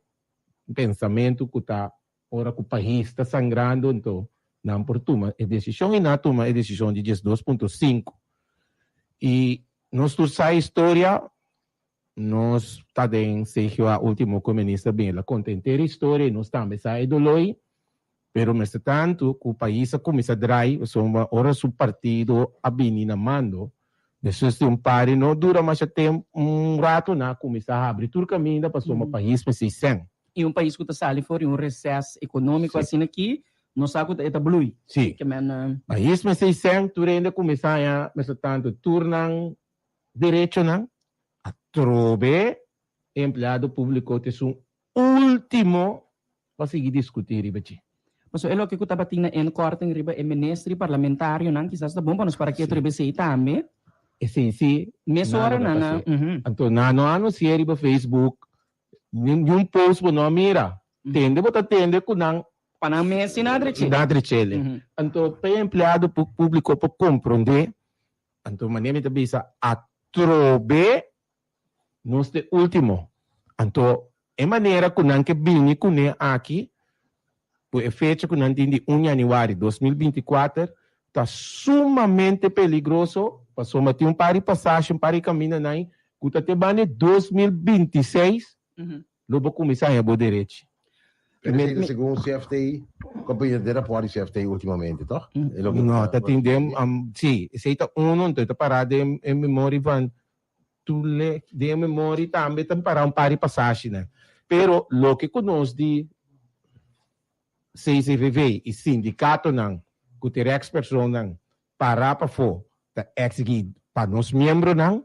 pensamento cu ta ora cu pais ta sangrando, anto nan por tuma e decision y nan a tuma e decision di 12.5 y Nos tur sa e historia, nos ta den CGOA ultimo cu e minister bin el a conta henter e historia y nos tambe sa e doloi, pero mester tanto cu pais a cuminsa draai pasobra ora su partido a bini na mando despues di un par di no dura masha tempo un rato nan a cuminsa habri tur caminda pasobra pais mester sen. Y un pais cu ta sali for di un reces economico asina aki Nos sa ku ta e ta blui. Sí. Ke men. Pais mester i sèn tur hende kuminsá haña mester tantu tur nan derechonan. Atrobe e empleado públiko ta esun último pa sigui diskutí riba dje. Pasobra e loke ku tabatin na inkorting riba e minister i parlamentarionan kisas ta bon pa nos para ketu riba esei tambe. Esei sí. Mesora nan nan a. Anto nan no a anunsi'é riba Facebook Ningun post bo no a mira. Tende bo ta tende ku nan. Pa nan mes si nan a drech'é. Nan a drech'é. Anto pa e empleado públiko por komprondé, anto manera mi ta bisa atrobe nos ta e último. Anto e manera ku nan ke bini kuné aki, ku e fecha ku nan tin di un yanüari 2024, ta sumamente peligroso pasobra tin un par di pasashi, un par di kamindanan ku ta te banda 2026 lo bo kuminsá haña bo derechi. Pero esei ta segun CFT, kompania den rapòrt di CFT últimamente, tòg? No, ta tin den, sí, esei ta uno, anto e ta pará den e memoria van tur le den e memoria tambe ta pará un par di pasashinan. Pero loke ku nos di CCVV i sindikatonan ku ta e rèkspersonnan pará pafó ta eksigí pa nos miembronan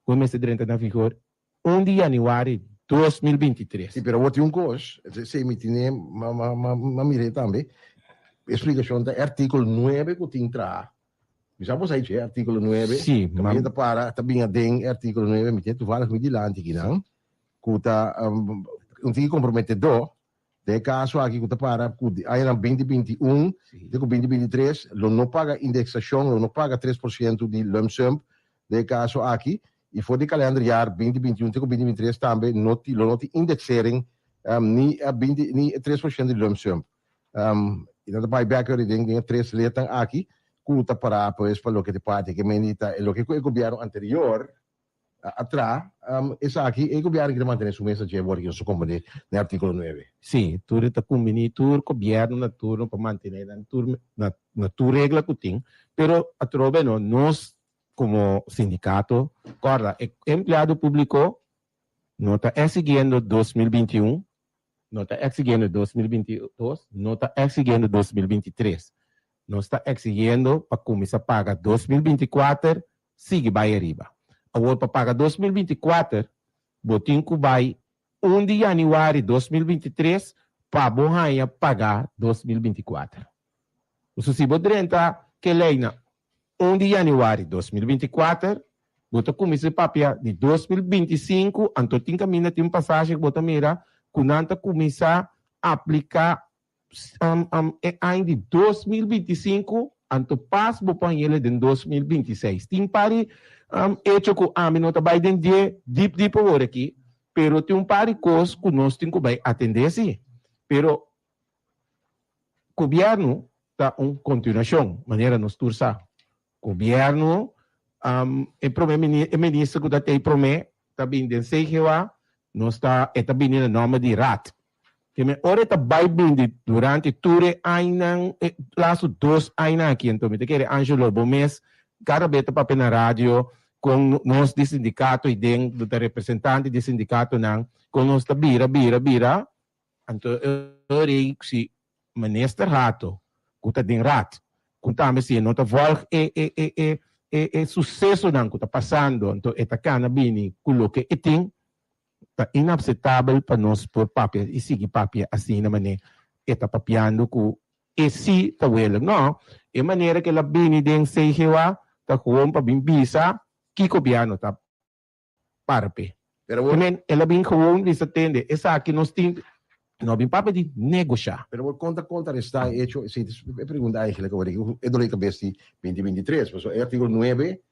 ku mester drenta na vigor 1 di yanüari 2023. Sí, pero awor tin un kos, esei mi tine, m'a mir'é tambe, e splikashon ta e artíkulo nuebe ku tin traha. Mi sa bo sa dje artíkulo nuebe? Sí, ma. Kaminda ta para, ta bin aden e artíkulo nuebe, mi tin toevallig mi dilanti kinan, ku ta un tiki komprometedó. Den e kaso aki ku ta para ku di añanan 2021 te ku 2023 lo no paga indeksashon, lo no paga 3% di lump sum den e kaso aki i for di kalenderjaar 2021 te ku 2023 tambe no tin lo no tin indexering ni binti ni 3% di lump sum. I nan ta bai bek yori den den e tres letnan aki ku ta para pues pa loke ta parti ke meni ta e loke ku e gobièrnu anterior a tra esaki e gobièrnu ki ta mantene su mes dje wòrdu su komprendé den artíkulo nuebe. Sí, tur e ta kumbiní tur gobièrnu na turno pa mantené nan tur na na tur regla ku tin, pero atrobe no nos komo sindikato kòrda e empleado públiko no ta eksigiendo 2021, no ta eksigiendo 2022, no ta eksigiendo 2023. Nos ta eksigiendo pa kuminsá paga 2024 sigui bai ariba. Awor pa paga 2024 bo tin ku bai 1 di yanüari 2023 pa bo haña paga 2024. Pasobra si bo drenta ke lei na 1 di yanüari 2024 bo ta kuminsá papia di 2025 anto tin kaminda tin un pasahe ku bo ta mira ku nan ta kuminsá apliká e aña di 2025 anto pas bo por hañ'el den 2026. Tin par di hecho ku ami no ta bai den dje dip dip awor aki, pero tin un par di kos ku nos tin ku bai atendé si. Pero gobièrnu ta un kontinuashon, manera nos tur sa. Gobièrnu, e prome e minister ku ta tei prome ta bini den CGA, nos ta e ta bini na nòmber di Raad. Te ora e ta bai bini durante tur e añanan, e lastu dos añanan aki, anto mi ta kere Angelo bo mes kada bes ta papia na radio kon nos di sindikato i den ta representante di sindikatonan kon nos ta bira bira bira. Anto e ora ei si Minister Hato ku ta den Raad, ku tambe si e no ta volg e e e e e e susesonan ku ta pasando, anto e ta kana bini ku loke e tin, ta inapsetabel pa nos por papia i sigui papia asina manera e ta papiando ku e si ta wele. No, e manera ku el a bini den CGA ta gewoon pa bin bisa kiko gobièrnu ta para p'e. Pero bo. Men, el a bin gewoon bisa tende, esaki nos tin, no a bin papia di negoshá. Pero bo kon ta kontrarestá e hecho, esei ta e pregunta eigenlijk awor aki, e dolor di kabes di 2023, pasobra e artíkulo nuebe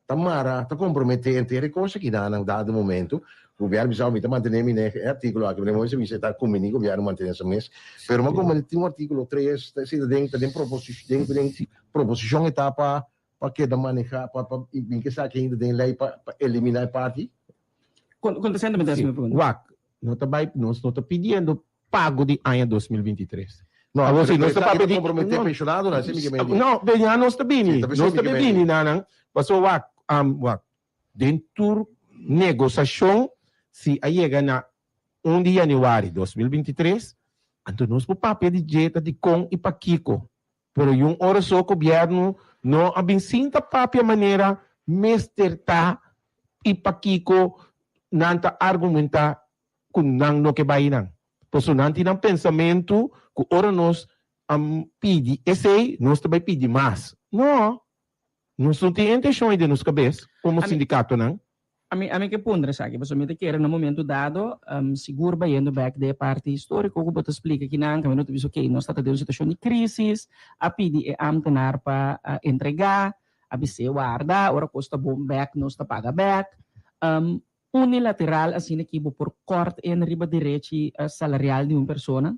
ta mara, ta komprometé henter e kos aki na nan dado momento. Gobièrnu bisa, mi ta mantené mi na e artíkulo aki, pero den momento bisa e ta kumbiní gobièrnu mantené su mes. Pero mi a komprendé tin un artíkulo tres, ta esei ta den, ta den proposi, den den proposishon e ta pa pa keda maneha pa pa bin ke esaki ainda den ley pa pa elimina e parti? Contestando mi ta hasi mi pregunta. Wak, no ta bai, nos no ta pidiendo pago di aña 2023. No, Awor pero si nos ta esaki papia ta di compromete no, pensionadonan, esei mi ke mende. No, pero ya nos ta bini, Sí, ta p'esei nos mi ta ke be mende. bini nanan, pasobra wak, wak, den tur negosashon si a yega na 1 di januari 2023, anto nos por papia di dje ta dikon i pakiko. Pero yun ora so gobierno no a bin sinta papia manera mester ta y pakico nan ta argumenta cu nan no ke bay nan. Pasobra nan tin nan pensamento cu ora nos a pidi esey nos ta bay pidi mas. No, nos no tin e intencion ey den nos cabes como sindicatonan. Ami ami ke puntra esaki pasobra mi ta kere na momento dado sigur bayendo bek den e parti historico ku bo ta splika kinan kaminda bo ta bisa ok nos ta den un situacion di crisis a pidi e ambtenaar pa entrega a bis'é warda ora cos ta bon bek nos ta paga bek unilateral asina ki bo por kort in riba derechi salarial di un persona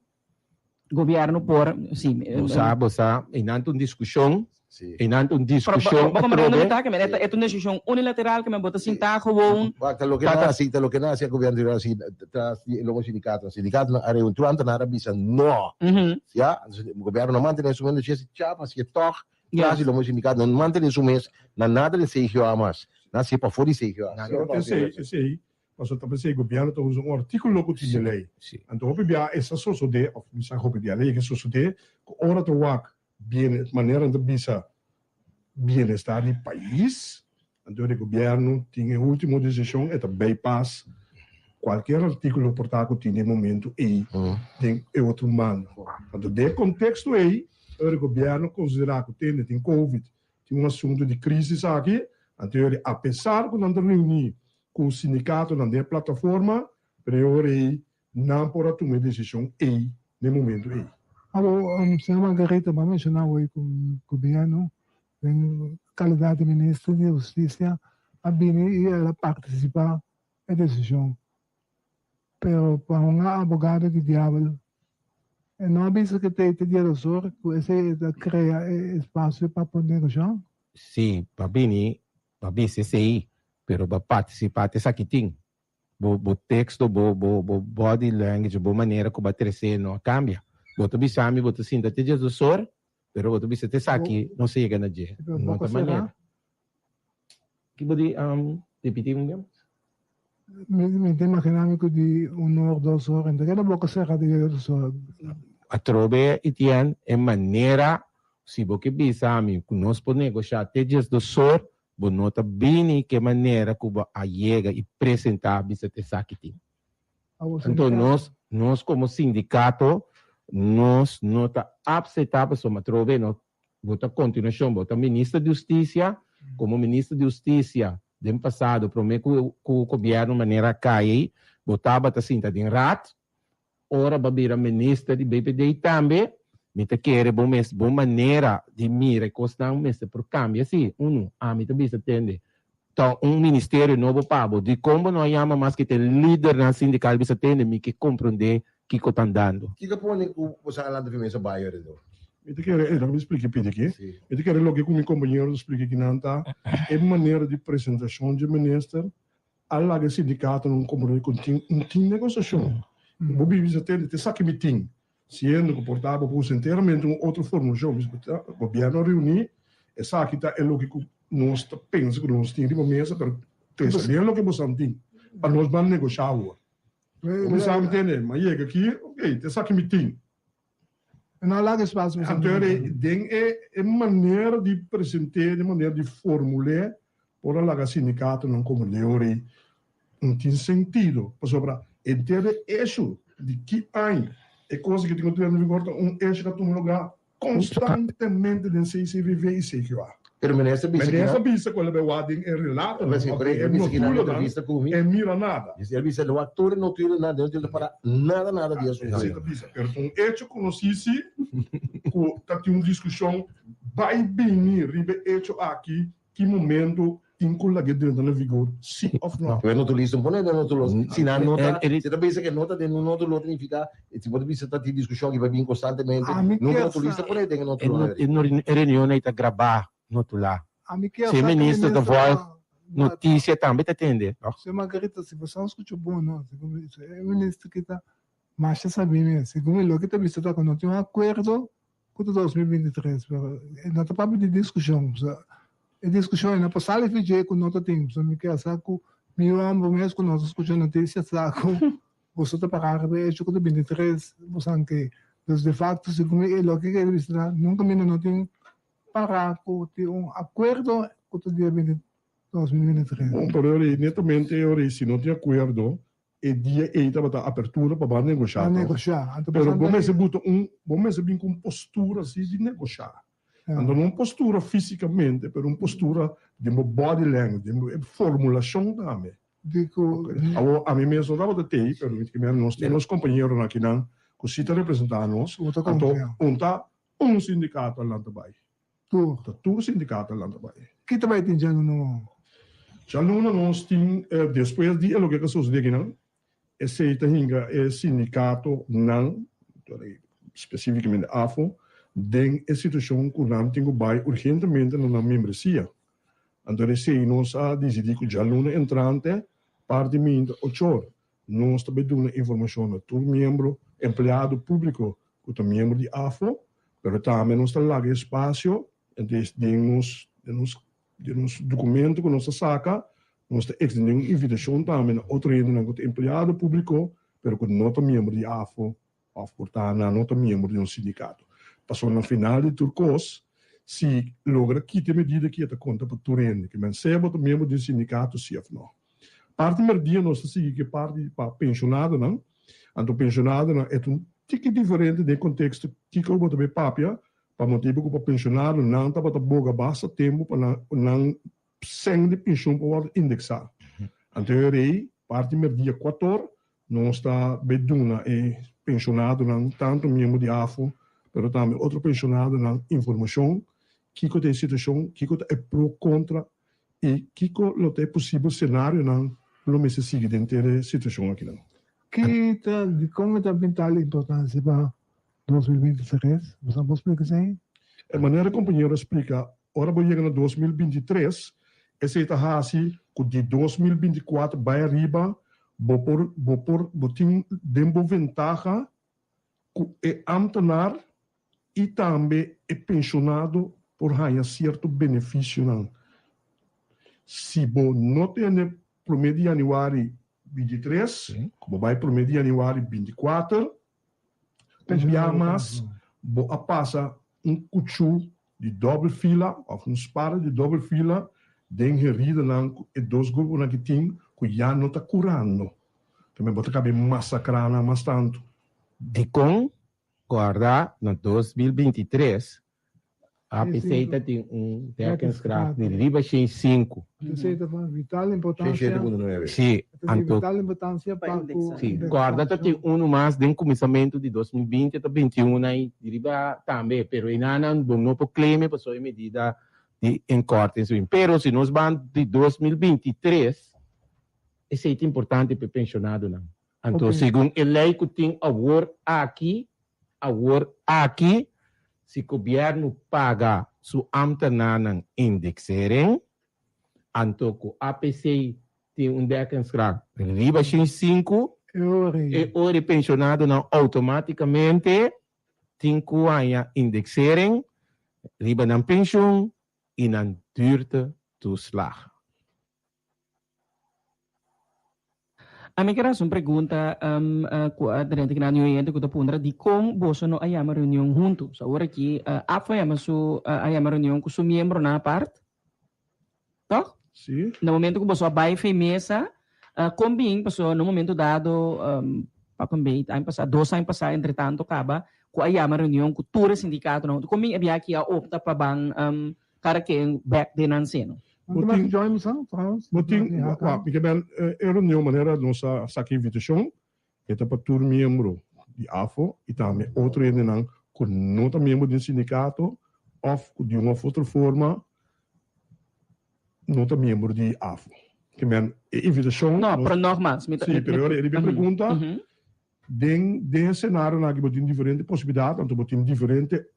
Gobierno por, si. Bo sa, bo sa, einan ta un discusion, Si. einan ta un discusion Pero bo comprende atrobe. mi ta, e ta un decision unilateral ke men bo ta sinta gewoon. Wak, ta loke nan a hasi, ta loke nan a hasi e gobierno anterior a hasi tras di e logo sindicatonan. Sindicatonan a reuni tur ambtenaar a bisa no. Ya, entonces gobierno no mantene su mes, lo hasi chapa, hasi e tog tras di logo sindicato, no mantene su mes na nada den CGA mas. Nan hasi e pafó di CGA. Pero esei, esei Pasobra ta p'esei gobièrnu ta usa un artíkulo ku tin den lei. Anto hopi bia e sa sosodé, òf mi sa hopi bia, lei ke sosodé ku ora ta wak bien manera nan ta bisa bienestar di pais, anto di gobièrnu tin e último desishon, e ta bypass kualkier artíkulo por ta ku tin den momentu ei den e otro manda. Anto den e konteksto ei, ora di gobièrnu konsiderá ku tende tin covid, tin un asuntu di krísis aki, anto apesar ku nan ta reuní ku sindikatonan den e plataforma, pero e ora ei nan por a tuma e desishon ei. n'e momento ei. Abo, señor Margarita, bo a menciona awor cu gobierno den calidad di minister di husticia a bini y el a participa e decision. Pero pa un abogado di diabel e no a bisa cu te dia dos or cu esey e ta crea e espacio pa por negocia? Si, pa bini pa bisa esey, pero pa participa te esaki tin. Bo bo teksto, bo bo bo body language, bo manera ku bo a tresé no a kambia. Bo ta bisa mi bo ta sinta te djesdosor, pero bo ta bisa te esaki no sa yega na dje. No ta manera. Ki bo di ripití un bia mas? Mi ta imaginá mi ku di un or, dos or, enta keda boka sera te djesdosor. Atrobe Etienne, e manera si bo ke bisa mi ku nos por negoshá te djesdosor, Bo no ta bini ke manera ku bo a yega i presentá bisa esaki tin. Anto nos, nos komo sindikato, nos no ta apseptá pasobra atrobe no, bo ta kontinuashon, bo ta minister di hustisia, komo minister di hustisia den pasado promé ku ku gobièrnu manera a kai ei, bo tabata sinta den raad, Ora bo a bira minister di BPD tambe, mi ta kere bo mes bo manera di mira e kosnan mester por kambia si. Unu, ami ta bisa tende, ta un ministerio nobo pa bo. Dikon bo no a yama maske te lidernan sindikal bisa tende mi ke komprondé kiko ta andando. Kiko a pone ku bo sa alanta fi mesa bai alrededor? Mi ta kere, e mi splika pidi aki. Mi ta kere loke ku mi kompañero ta splika akinan ta e manera di presentashon dje minister A laga e sindikatonan komprondé ku tin un tin negosiashon. Bo bibi sa tende, te sa ki mi tin. Siendo ku por ta bo por usa enteramente un otro formulashon. Bisa ku ta gobièrnu a reuní, esaki ta e loke ku nos ta pensa ku nos tin riba mesa, pero pensa bien loke bosan tin pa nos ban negoshá awor. Bo bisa mi tende, mi a yega aki, ok, te esaki mi tin. No laga espacio pa Anto den e manera di present'é, den manera di formul'é, por a laga sindikatonan komo Leori no tin sentido, pasobra henter e eshu di ki aña e kos aki tin ku tene vigor ta un eshu ku a tuma lugá konstantemente den CCVV i CQA. Pero minister bisa ki nan. Minister bisa ku el a bai wak den e relatonan òf den e notulonan e mira nada. El bisa el wak tur e notulonan den notulo ta para nada nada di esun. Esei ta bisa pero ta un echo konosí si ku ta tin un diskushon bai bini riba e echo aki Ki momento tin cu lag'e drenta na vigor, si of no? Pero no tur listo pone den no tur si nan no ta si ta bisa ke no ta den un no tur lo significa si bo ta bisa ta tin discusion ki bai bin constantemente nunca no tur listo pone den e no tur lo E reunion ei ta grabá no tur la. Si e minister ta volg noticia tambe ta tende. Señor Margarita si bo sa un scucha bon no e minister ki ta masha sabi mes segun mi loke ta bisa ta ku no tin un acuerdo Ku ta 2023, pero e no ta papia di diskushon. E diskushon e no por sali fi dje ku no ta tin. Mi kier sa ku mi homber mes ku no ta skucha notisia sa ku boso ta para riba e hecho ku ta 23 boso ke. Dus de facto segun mi e loke ke bisa ta nunka mi no tin para ku tin un akuerdo ku ta dia 2023. Bon, pero ora ei netamente ora ei si no tin akuerdo E dia ei tabata apertura pa ban negoshá Ban negoshá. Anto Pero bo mester buta un, bo mester bin ku un postura si di negoshá. Anto no un postura físikamente, pero un postura den bo body language, den bo formulashon tambe. Di ku. Awor, ami mes no tabata tei, pero mi ta nos tin nos kompañeronan akinan ku si ta representá nos. Anto un ta un sindikato a lanta bai. Tur. Ta tur sindikato a lanta bai. Ki ta bai tin djaluna no? Djaluna nos tin, despues di e loke ta sosode akinan, esei ta hinka e sindikatonan, spesifikamente afo, den e situashon ku nan tin ku bai urgentemente na nan membresia. Anto esei nos a disidí ku djaluna entrante, parti minta ochor, Nos ta bai duna informashon na tur miembro, empleado públiko ku ta miembro di afo, pero tambe nos ta laga espasio den nos den nos den nos dokumento ku nos ta saka, nos ta ekstendé un invitashon tambe na otro hendenan ku ta empleado públiko pero ku no ta miembro di afo òf por ta nan no ta miembro di un sindikato. Pasobra na final di tur kos, si logra kita e medida aki e ta konta pa tur hende, ke men sea bo ta miembro di un sindikato si òf no. Parti merdia nos ta sigui ku e parti pa penshonadonan. Anto penshonadonan e ta un tiki diferente den konteksto kiko bo ta bay papia, pa motibu ku pa penshonado nan tabata boga basta tempu pa nan nan sèn di penshon por wòrdu indeksá. Anto e rei parti merdia kuator. Nos ta bay duna e penshonadonan, tanto miembro di afo, pero tambe otro penshonadonan informacion kico ta e situacion, kico ta e pro, contra y kico lo ta e posibel scenarionan cu lo mester sigui den ter e situacion akinan. Ki ta, dikon e ta vital importancia pa 2023? Boso por splika esei? E manera compañero a splika, ora bo yega na 2023, esei ta hasi cu di 2024 bay ariba bo por bo por bo tin den bo ventaha cu e ambtenaar y tambe e pensionado por haya cierto beneficionan. Si bo no tene prome di januari 23, cu bo bay prome di januari 24, Un bia mas bo a pasa un kuchú di dòbel fila òf un spada di dòbel fila den heridanan ku e dos gruponan ki tin ku ya no ta kurando. Tambe bo ta kabe masakrá nan mas tantu. Dikon kòrda na 2023 APC ta tin un dekkingsgraad di riba 105. Esei ta van vital importancia. Sí, anto. Vital importancia pa cu. Sí, corda ta tin uno mas den cuminsamentu di 2020 ta 21 ai di riba tambe, pero enanan bo no por claim pasobra e medida di inkorting su bin. Pero si nos ban di 2023, esei ta importante pa e pensionadonan. Anto segun e ley cu tin awor aki, awor aki, si gobierno paga su ambtenaarnan indexering, anto cu APC tin un dekkingsgraad riba 105, e ora e pensionadonan automaticamente tin cu haña indexering riba nan pensioen y nan duurtetoeslag. Ami kier hasi un pregunta ku a drenta kina di oyente ku ta puntra dikon boso no a yama reunion huntu. So awor aki APFA a yama su a yama reunion ku su miembronan apart, tòg? Sí. Na momento ku boso a bai fei mesa, kon bin pasobra na un momento dado pa kon bei aña pasá, dos aña pasá entretanto kaba ku a yama reunion ku tur e sindikatonan huntu. Kon bin e biaha aki a opta pa ban kada ken bèk den nan seno? Bo tin, bo tin, wak, mi ke bel e reunion manera nos a saka invitashon, e ta pa tur miembro di afo i tambe otro hendenan ku no ta miembro di un sindikato òf ku di un òf otro forma no ta miembro di afo. Ke men e invitashon. No, pero nogmaals, mi ta. Sí, pero e riba e pregunta, Den den e senarionan aki bo tin diferente posibilidat, anto bo tin diferente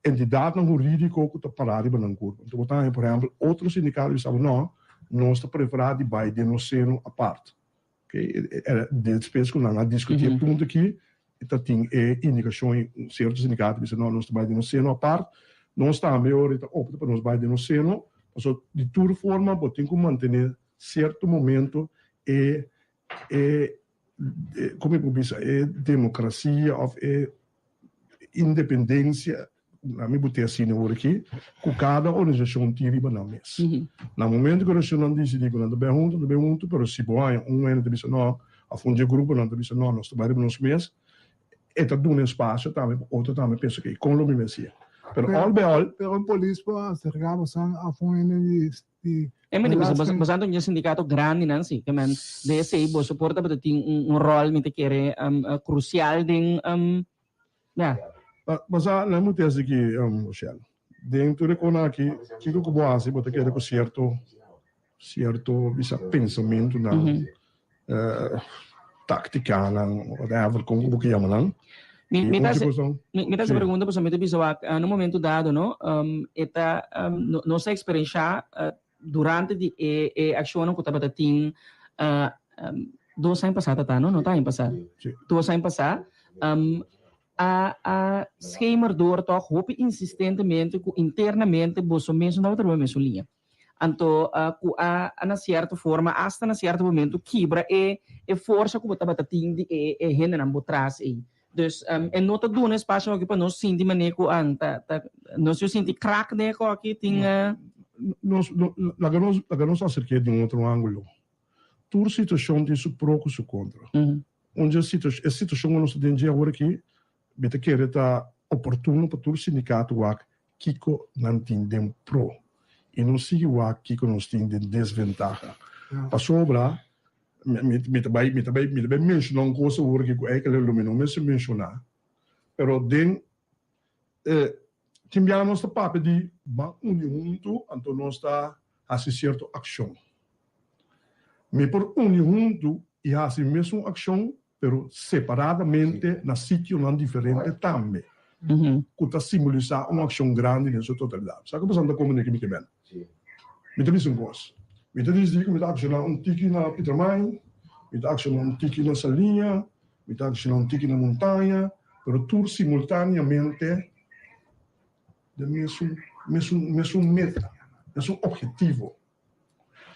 entidatnan hurídiko ku ta pará riba nan kurpa. Anto bo ta haña, por ehèmpel, otro sindikato bisa bo, no, nos ta preferá di bai den nos seno apart. Oké, despues ku nan a diskutí e punto aki, ta tin e indikashon i un sierto sindikato bisa, no, nos ta bai den nos seno apart. Nos tambe ora ta opta pa nos bai den nos seno, pasobra di tur forma bo tin ku mantené sierto momento e e como e por bisa e democracia of e independencia na mi bote asina awor aki cu cada organisacion tin riba nan mes. Na momento cu organisacionnan dicidi cu nan ta bay hunto nan ta bay hunto pero si bo haña un hende ta bisa no of un dje gruponan ta bisa no nos ta bay riba nos mes e ta duna espacio tambe pa otro tambe pensa ok con lo mi mester pero all by all. Pero un polis por acerca boso of un hende di di E mi ta bisa, boso boso anto un sindikato grandi nan si, ke men den esei boso por tabata tin un un ròl mi ta kere krusial den ya. Basa nan mi test aki Rochelle, den tur e kona aki kiko ku bo hasi bo ta kere ku sierto sierto bisa pensamentunan taktikanan whatever kon ku bo ke yama nan. Mi mi ta hasi mi ta hasi pregunta pasobra mi ta bisa wak na un momento dado no e ta nos a eksperenshá durante di e e akshonnan ku tabata tin dos aña pasá ta ta no no ta aña pasá dos aña pasá a a schemer door tòg hopi insistentemente ku internamente boso mes no tabata riba mesun liña. Anto ku a na sierto forma, asta na sierto momento kibra e e forsa ku bo tabata tin di e e hendenan bo tras ei. Dus e no ta duna espasio aki pa nos sinti manera ku an ta ta nos yo sinti krak den e koki tin. Nos laga nos laga nos aserk'é di un otro ángulo. Tur situashon tin su pro ku su kontra. Un dje e situashon ku nos ta den dje awor aki mi ta kere ta oportuno pa tur sindikato wak kiko nan tin den pro i no sigui wak kiko nos tin den desventaha. Pasobra. Mi ta bai, mi ta bai, mi ta bai menshoná un kos awor aki ku eigenlijk lo mi no mester menshoná, pero den e tin biaha nos ta papia di ban uni huntu, anto nos ta hasi sierto akshon. Mi por uni huntu i hasi mesun akshon pero separadamente na sitionan diferente tambe, ku ta simbolisá un akshon grandi den su totalidat. Sa ku boso ta komprendé ke mi ke men? Mi ta bisa un kos, mi ta disidí ku mi ta akshoná un tiki na Pietermaai, mi ta akshoná un tiki na Saliña, mi ta akshoná un tiki na Montaña, pero tur simultáneamente den mesun mesun mesun meta, mesun ophetivo.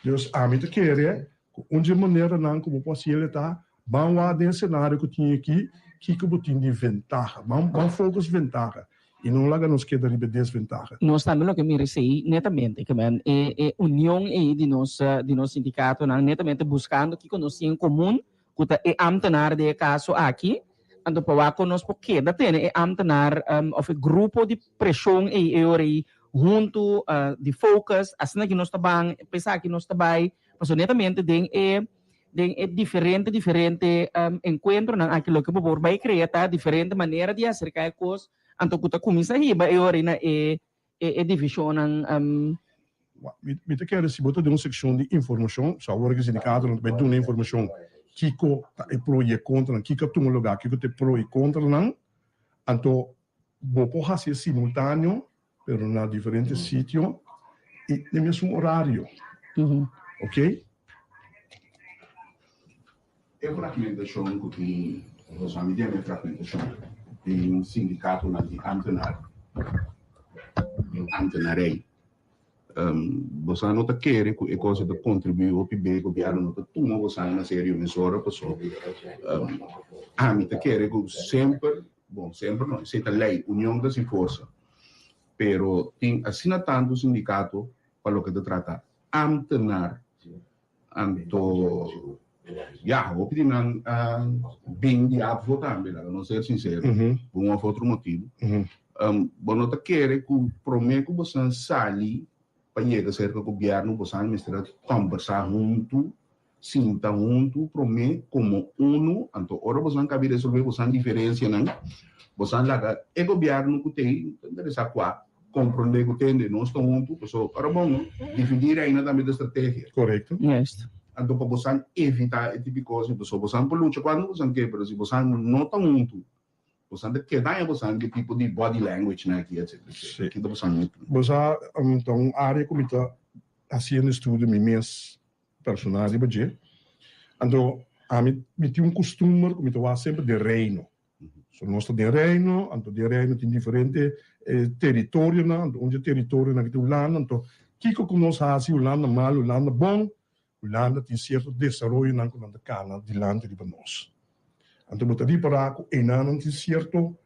Dus ami ta kere ku un dje maneranan ku bo por hasi el ta ban wak den senario ku tin aki kiko bo tin di ventaha. Ban ban focus ventaha i no laga nos keda riba e desventaha. Nos tambe loke mira esei netamente ke men e e union ei di nos di nos sindikatonan netamente buskando kiko nos tin en komun ku ta e ambtenaar den e kaso aki, anto pa wak kon nos por keda tene e ambtenaar òf e grupo di preshon ei e ora ei huntu di focus, asina ki nos ta ban, pa esaki nos ta bai, pasobra netamente den e den e diferente diferente enkuentronan aki loke bo por bai krea ta diferente manera di aserká e kos, anto ku ta kuminsá hiba e ora ei na e e divishonnan. Mi ta kere si bo ta den un sekshon di informashon, so awor ki sindikatonan ta bai duna informashon kiko ta e pro i e kontranan, kiko a tuma lugá, kiko ta e pro i kontranan, anto bo por hasi e simultaneo pero na diferente sitio i den mesun orario, ok? E fragmentashon ku tin, nos a midi e fragmentashon den sindikatonan di ámtenar, den ámtenarei. Boso no ta kere ku e kos ta kontribuí hopi be gobièrnu no ta tuma boso na serio mesora paso ami ta kere ku semper, bon semper no, esei ta lei, union ta sin forsa, pero tin asina tantu sindikato pa loke ta trata ámtenar. Anto, ya, hopi di nan a bin di ABVO tambe, laga nos ser sincero, pa un of otro motibu. Bo no ta kere ku promé ku bosan sali pa yega serka gobièrnu, bosan mester a kòmbersá huntu, sinta huntu promé komo unu, anto ora bosan kabi resolvé bosan diferensianan, bosan laga e gobièrnu ku t'ei, ta interesá kua, Comprende cu tende nos ta hunto, paso ora bon dividí reina tambe ta estrategia. Correcto. Juist. Anto pa bosan evita e tipo di cos, paso bosan por lucha cuando bosan ke, pero si bosan no ta hunto, bosan ta keda haña bosan ke tipo di body language nan aki, etcetera, etcetera. Sí. Kita bosan no. Bo sa, ta un area cu mi ta haciendo estudio mi mes personal riba dje. Anto ami mi tin un costumber cu mi ta wak semper den reino. So nos ta den Reino, anto den Reino tin diferente teritorionan, anto un di e teritorionan aki ta Hulanda, anto kiko ku nos hasi Hulanda mal, Hulanda bon, Hulanda tin sierto desaroyonan ku nan ta kana dilanti riba nos. Anto bo ta ripará ku einanan tin sierto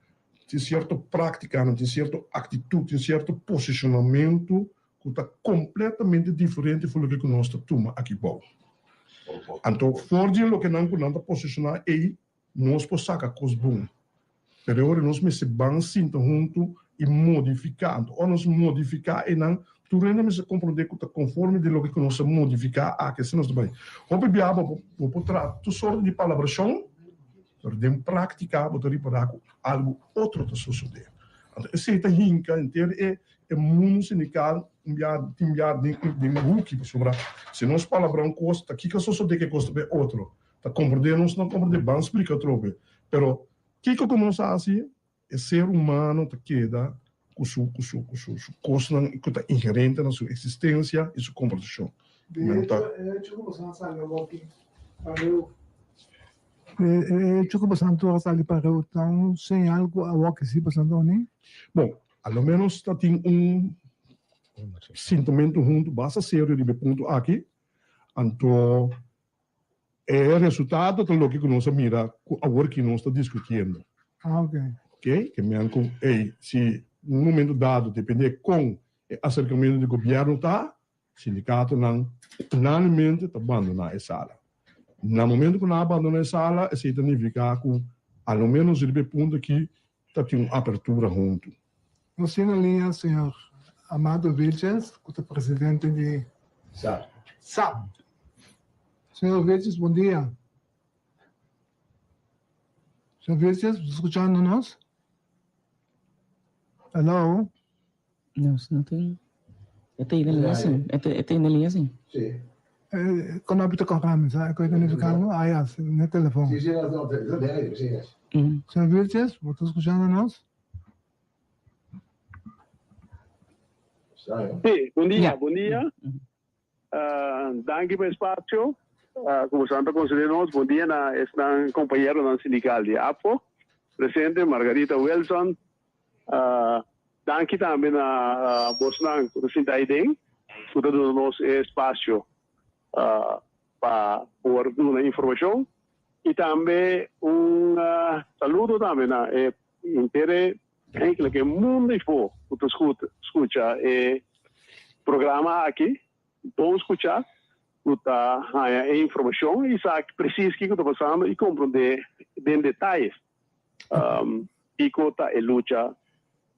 tin sierto práktikanan, tin sierto aktitut, tin sierto posishonamentu ku ta kompletamente diferente for loke ku nos ta tuma aki bou. Anto for di loke nan ku nan ta posishoná ei, Nos por saca cos bon, pero e ora nos mester ban sinta hunto y modifica. Anto ora nos modifica eynan, tur hende mester comprende cu ta conforme di loke cu nos a modifica aki, asina nos ta bay. Hopi bia bo bo por traha tur sorto di palabracion, pero den practica bo ta ripara cu algo otro ta sosode. Anto esey ta hinca henter e e mundo sindical un bia tin bia den den huki, pasobra si nos palabra un cos, ta kico a sosode cu e cos ta bay otro. Ta komprendé nos no komprendé, ban splika atrobe. Pero kiko ku nos hasi, e ser humano ta keda ku su ku su ku su su kosnan ku ta inherente na su eksistensia i su komportashon. De hecho, e hecho ku boso a sali awoki pareu, e hecho ku boso tur a sali pareu ta un señal ku awoki si boso ta uní? Bon, a lo menos ta tin un sintimentu huntu basta serio riba e punto aki, anto E resultado ta loke ku nos a mira ku awor ki nos ta diskutiendo. Ah, ok. Ok, ke men ku ey si un momento dado depende kon e aserkamentu di gobièrnu ta, sindikatonan unanimemente ta bandoná e sala. Na momento ku nan a bandoná e sala esei ta nifiká ku a lo ménos riba e punto aki ta tin un apertura huntu. Nos tin na liña señor Amado Vilches ku ta presidente di SAP. SAP. Señor Vilches, bon dia. Señor Vilches, bo ta skuchando nos? Hello? Nos no tin. E ta na liña sin. E ta e ta na liña sin. Sí. Eh, kon a bita kon kami, sa? Ko identificar no? Ah, ya, na telefon. Sí, sí, no, no, no, no, sí, yes. Señor Vilches, bo ta skuchando nos? Sí, bon dia, bon dia. Danki pa e spasio ku boso ta konsedé nos. Bon dia na esnan kompañeronan sindikal di APFO presente, Margarita Wilson. Danki tambe na bosnan ku ta sinta ei den ku ta duna nos e spasio pa por duna informashon. I tambe un saludo tambe na e henter e Eigenlijk e mundo ifo ku ta skucha e programa aki, bon skuchá, ku ta haña e informashon i sa presis kiko ta pasando i komprondé den detaye kiko ta e lucha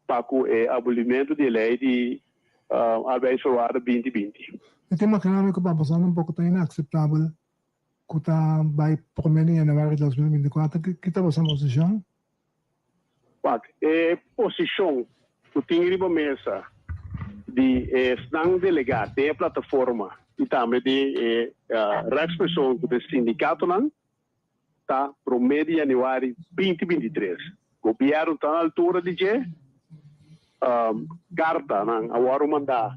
pa ku e abolimentu di e lei di arbeidsvoorwaarden 2020. Mi ta imaginá mi ku pa pasando un poko ta inakseptabel ku ta bai promé di yanüari 2024. Ki ta boso posishon? Wak, e posishon ku tin riba mesa di esnan delegá den e plataforma i tambe di e rèksperson ku ta e sindikatonan ta promé di yanüari 2023. Gobièrnu ta na altura di dje. Kartanan a wòrdu mandá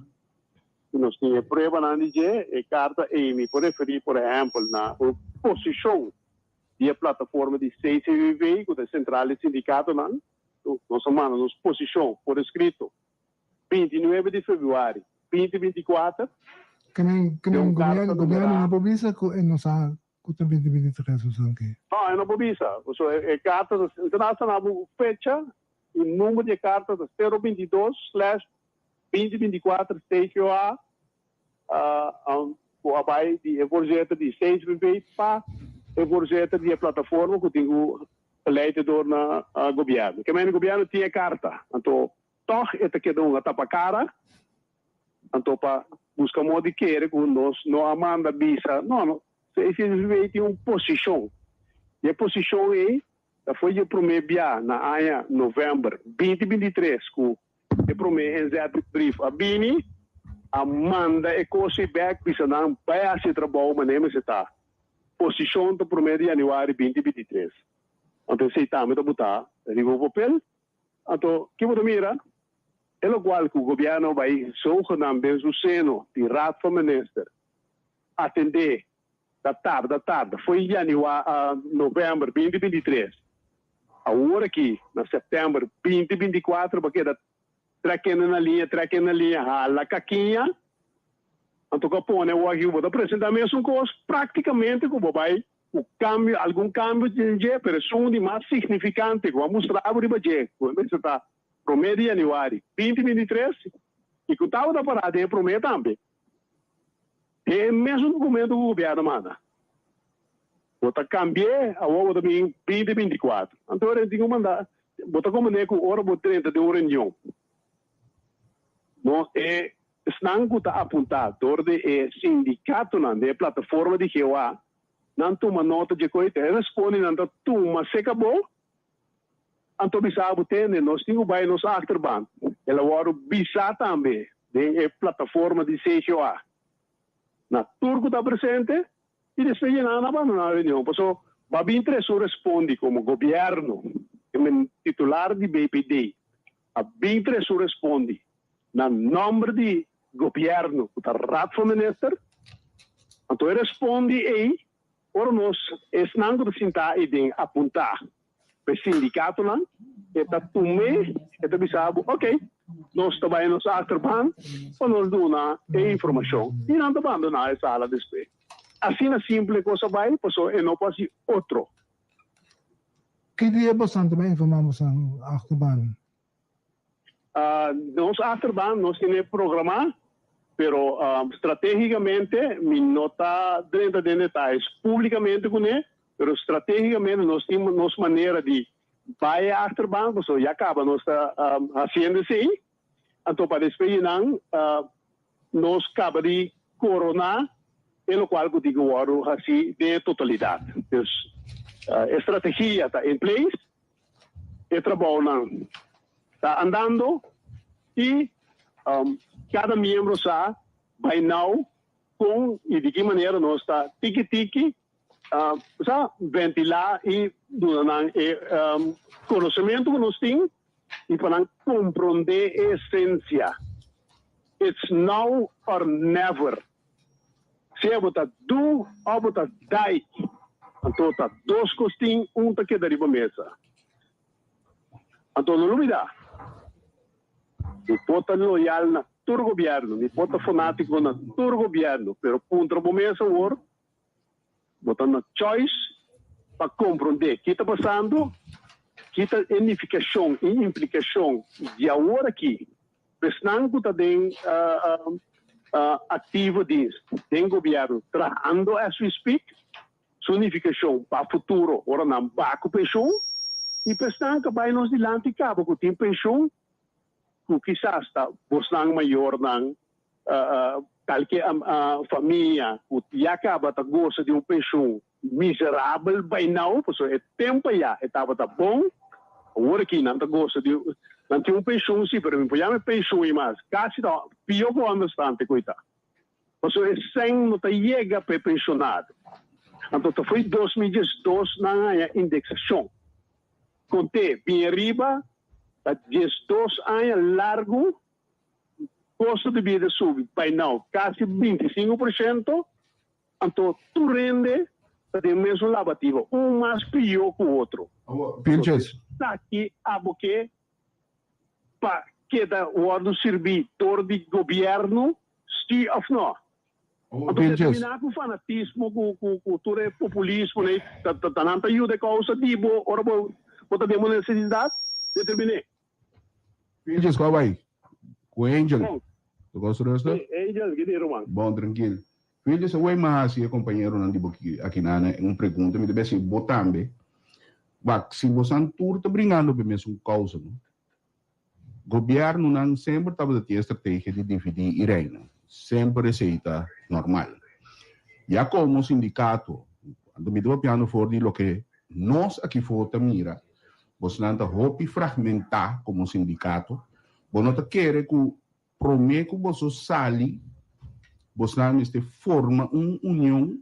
ku nos tin e pruebanan di dje. E karta ei mi por referí por ehèmpel na un posishon di e plataforma di CCVV, ku ta e sentral di sindikatonan, nos a manda nos posishon por eskrito 29 di febrüari 2024. Ke men ke men gobièrnu gobièrnu no por bisa ku e no sa ku ta 2023 o sa ke? No, e no por bisa. Pasobra e karta ta e ta na bo fecha i number di e karta ta 022 slash 2024 CGOA Ku a bai di e voorzitter di CSBV pa e voorzitter di e plataforma ku tin ku leidde door na gobièrnu. Ke mende gobièrnu tin e karta, anto tòg e ta keda un a tapa kara, anto pa buska modo di kere ku nos no a manda bisa, no, no, CSBV tin un posishon, i e posishon ei ta foi dje promé bia na aña novèmber 2023 ku E promé inzetbrief a bini, a manda e kos ei bèk bisa nan bai hasi e trabou manera mester ta. Posishon ta promé di yanüari 2023. Anto esei tambe ta butá riba bo papel. Anto ki bo ta mira? E lokual ku gobièrnu a bai zogenaamd den su seno di Raad van Minister atendé ta tarda tarda foi yanüa novèmber 2023. Awor aki na sèptèmber 2024 bo a keda trèkende na liña, trèkende na liña, hala kakiña, anto ku a pone awor aki ku bo ta presentá mesun kos práktikamente ku bo bai ku kambio, algun kambio den dje, pero esun di mas signifikante ku a mustra bo riba dje ku e mester ta promé di yanüari 2023 i ku tabata pará den e promé tambe. E mesun documento cu gobierno manda. Bo ta cambi'e, awor bo ta bin 2024. Anto ora tin cu manda, bo ta comprende cu ora bo drenta den un reunion, no e esnan cu ta apunta door di e sindicatonan den e plataforma di GOA, nan tuma nota dje coy, ta e responde nan ta tuma seca bo, Anto bisa bo tende, nos tin ku bai nos achterban. El a wòrdu bisá tambe den e plataforma di CGOA. Na tur ku ta presente i despues di nan a bandoná e reunion. Paso Babin Tresu respondi komo gobièrnu, e men titular di BPD a bin Tresu respondi na nòmber di gobièrnu ku ta Raad van Minister. Anto e respondi ei Ora nos, esnan ku ta sintá ei den apuntá pa e sindikatonan, e ta tum'é, e ta bisa bo, ok, nos ta bai nos achterban pa nos duna e informashon. I nan ta bandoná e sala despues. Asina simpel e kos a bai, pasobra e no por hasi otro. Ki dia bosan ta bai informá bosan achterban? Nos achterban nos tin e programá, pero stratégicamente mi no ta drenta den detayes públicamente kuné, pero stratégicamente nos tin nos manera di bai e achterban, pasobra ya kaba nos ta hasiendo esei, anto pa despues di nan nos kaba di koroná. E lokual ku tin ku wòrdu hasí den e totalidat. Dus e strategia ta in place, e trabounan ta andando i kada miembro sa by now kon i di ki manera nos ta tiki tiki sa ventilá i duna nan e konosementu ku nos tin i pa nan komprondé e esensia. It's now or never. Sea bo ta do of bo ta die. Anto ta dos kos tin, un ta keda riba mesa. Anto no lubida, mi por ta loyal na tur gobierno, mi por ta fanatico na tur gobierno, pero puntra bo mes awor, Bo ta na choice pa comprende ki ta pasando, ki ta e nificacion y implicacion di awor aki pa esnan cu ta den activo dienst den gobierno trahando as we speak, su nificacion pa futuro ora nan ba cu pensioen y pa esnan cu a bay nos dilanti caba cu tin pensioen cu kisas ta bosnan mayornan, kalke famia cu ya caba ta goza di un pensioen miserabel by now, pasobra e tempo aya e tabata bon, awor aki nan ta goza di, nan tin un pensioen si, pero mi por yama e pensioen mas, casi ta pio cu onderstand cu e ta. Pasobra e sèn no ta yega pa e penshonado. Anto ta foi 2012 nan haña indeksashon. Kont'é bin ariba ta 12 aña largu kosto di bida subi by now kasi 25%, anto tur hende ta den mesun labatiba, un mas pió ku otro. Pinches. Esaki abo ke pa keda wòrdu sirbí dor di gobièrnu, sí òf nò? Anto terminá ku fanatismo, ku tur e populismo nei, ta nan ta yuda e kousa di bo ora bo ta den bo nesesidat? Determiné. Pinches, kua bai? Ku Angel. Bon. Tur kos rustig? Sí, Angel, ki di ruman? Bon, trankil. Pinches, awor mi a hasi e kompañeronan di bo aki nan un pregunta, mi ta bisa si bo tambe Wak, si bosan tur ta bringando p'e mesun kousa, no? Gobièrnunan semper tabata tin e strategia di dividí i reina. Semper esei ta normal. Ya komo sindikato, anto mi ta papiando for di loke nos aki for ta mira, bosnan ta hopi fragmentá komo sindikato. Bo no ta kere ku Promé ku boso sali, bosnan mester forma un union,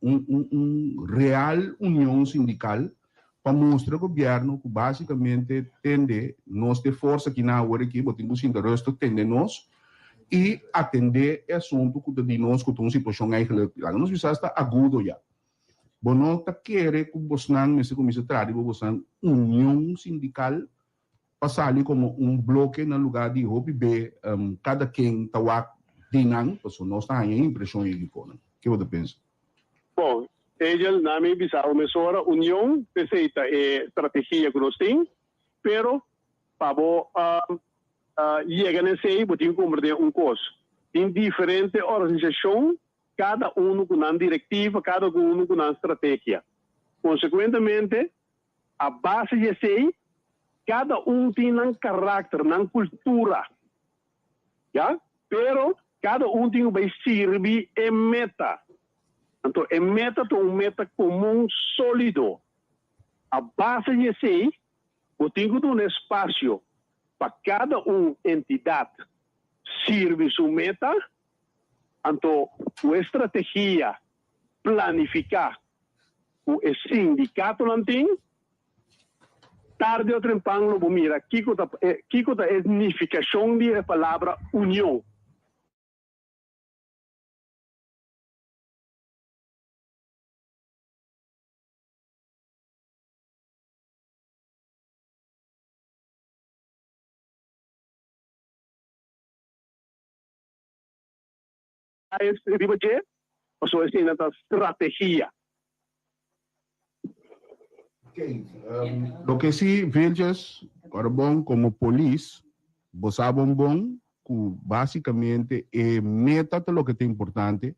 un un un real union sindikal pa mustra gobièrnu ku básikamente tende nos te forsa ki nan awor aki, bo tin ku sinta rustig tende nos i atendé e asuntu ku ta di nos ku ta un situashon eigenlijk, laga nos bisa asta agudo ya. Bo no ta kere ku bosnan mester kuminsá traha riba bosnan union sindikal pa sali komo un bloke na lugá di hopi be kada ken ta wak di nan, pasobra nos ta haña e impreshon ei di fonan. Ke bo ta pensa? Bon, Angel, na mi bisa bo mesora, union p'esei ta e strategia ku nos tin, pero pa bo yega na esei bo tin ku komprendé un kos, tin diferente organisashon, kada unu ku nan direktiva, kada unu ku nan strategia. Konsekuentemente, A base di esei, kada un tin nan karakter, nan kultura, ya, pero kada un tin ku bai sirbi e meta. Anto e meta ta un meta komun sólido. A base di esei, bo tin ku duna espasio pa kada un entidat sirbi su meta, anto ku e strategia planifiká ku e sindikatonan tin, tarde o trempan lo bo mira kiko ta kiko ta e nifikashon di e palabra union. Riba dje, pasobra esei ta strategia. Loke si Vilches, ora bon komo polis, bo sa bon bon ku basikamente e meta ta loke ta importante.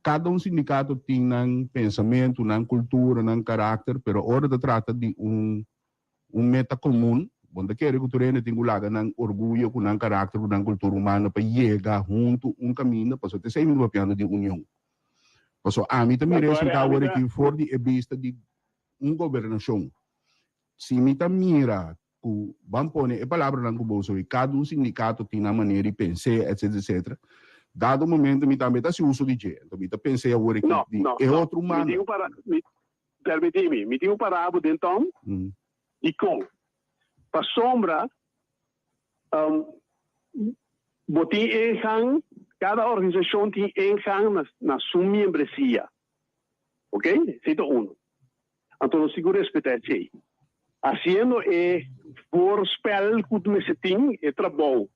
Kada un sindikato tin nan pensamentu, nan kultura, nan karakter, pero ora ta trata di un un meta komun, bo no ta kere ku tur hende tin ku laga nan orguyo ku nan karakter, ku nan kultura humano pa yega huntu un kaminda, pasobra ta esei mi ta papiando di union. Paso ami ta mira esei ta awor aki for di e bista di un gobernashon. Si mi ta mira ku ban pone e palabranan ku boso i kada un sindikato tin nan manera di pens'é etcetera etcetera, dado momento mi tambe ta hasi uso di dje. Anto mi ta pens'é awor aki No, di no, e no. otro Mi manda. tin ku para, mi, permití mi, mi tin ku para bo den ton. Dikon? Pasobra bo tin ingang, kada organisashon tin ingang na, na su miembresia. Ok? Esei ta uno. Anto nos tin ku respetá esei. Hasiendo e voorspel ku mester tin, e trabou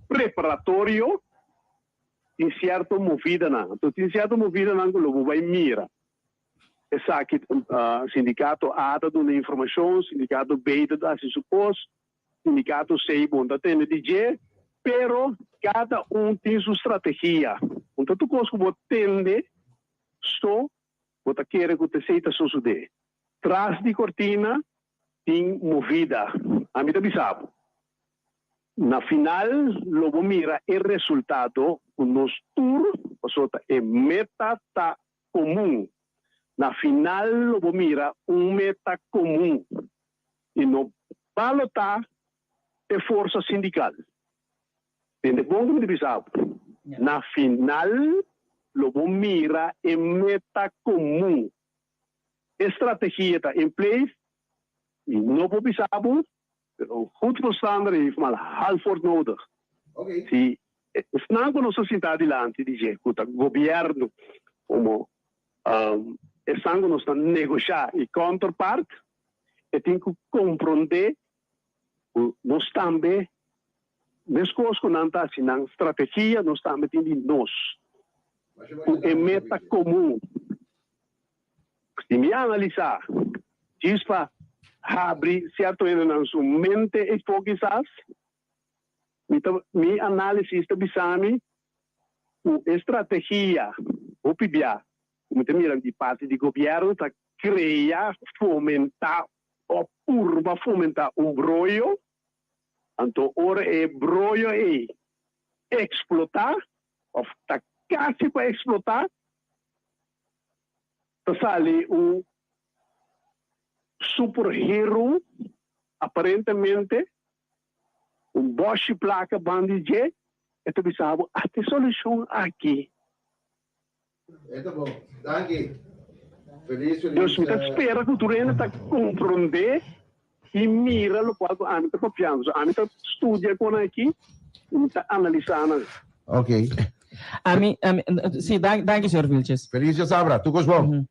preparatorio, tin sierto movidanan. Anto tin sierto movidanan ku lo bo bai mira. Esaki sindikato A ta duna informashon, sindikato B ta hasi su kos, sindikato C bon ta tende di dje, pero kada un tin su strategia. Un ta tur kos ku bo tende so bo ta kere ku esei ta sosodé. Tras di kortina tin movida. Ami ta bisa bo, na final lo bo mira e resultado ku nos tur, pasobra ta e meta ta komun. Na final lo bo mira un meta komun i no balotá e forsa sindikal. Tende bon ku mi ta bisa bo. Na final lo bo mira e meta komun. E strategia ta in place i no por bisa bo, pero goed verstander heeft maar half woord nodig. Si esnan ku nos ta sinta dilanti di dje ku ta gobièrnu komo esnan ku nos ta negoshá i counterpart e tin ku komprondé ku nos tambe meskos ku nan ta hasi nan strategia nos tambe tin di nos ku e meta komun. Si mi analisá djis pa habri sierto hendenan su mente efo kisas, mi ta mi análisis ta bisa mi ku e strategia hopi bia ku mi ta mira di parti di gobièrnu ta krea, fomentá òf purba fomentá un broyo, anto ora e broyo ei eksplotá òf ta kasi pa eksplotá, ta sali un superhero aparentemente, un bòshi plaka banda di dje, e ta bisa bo ata e solushon aki. E ta bon. Danki. Feliz, feliz. Dus mi ta spera ku tur hende ta komprondé i mira lokual ku ami ta papiando. So ami ta studia kon aki i mi ta analisá nan. Ok. Ami, ami, si, danki señor Vilches. Feliz djasabra. Tur kos bon.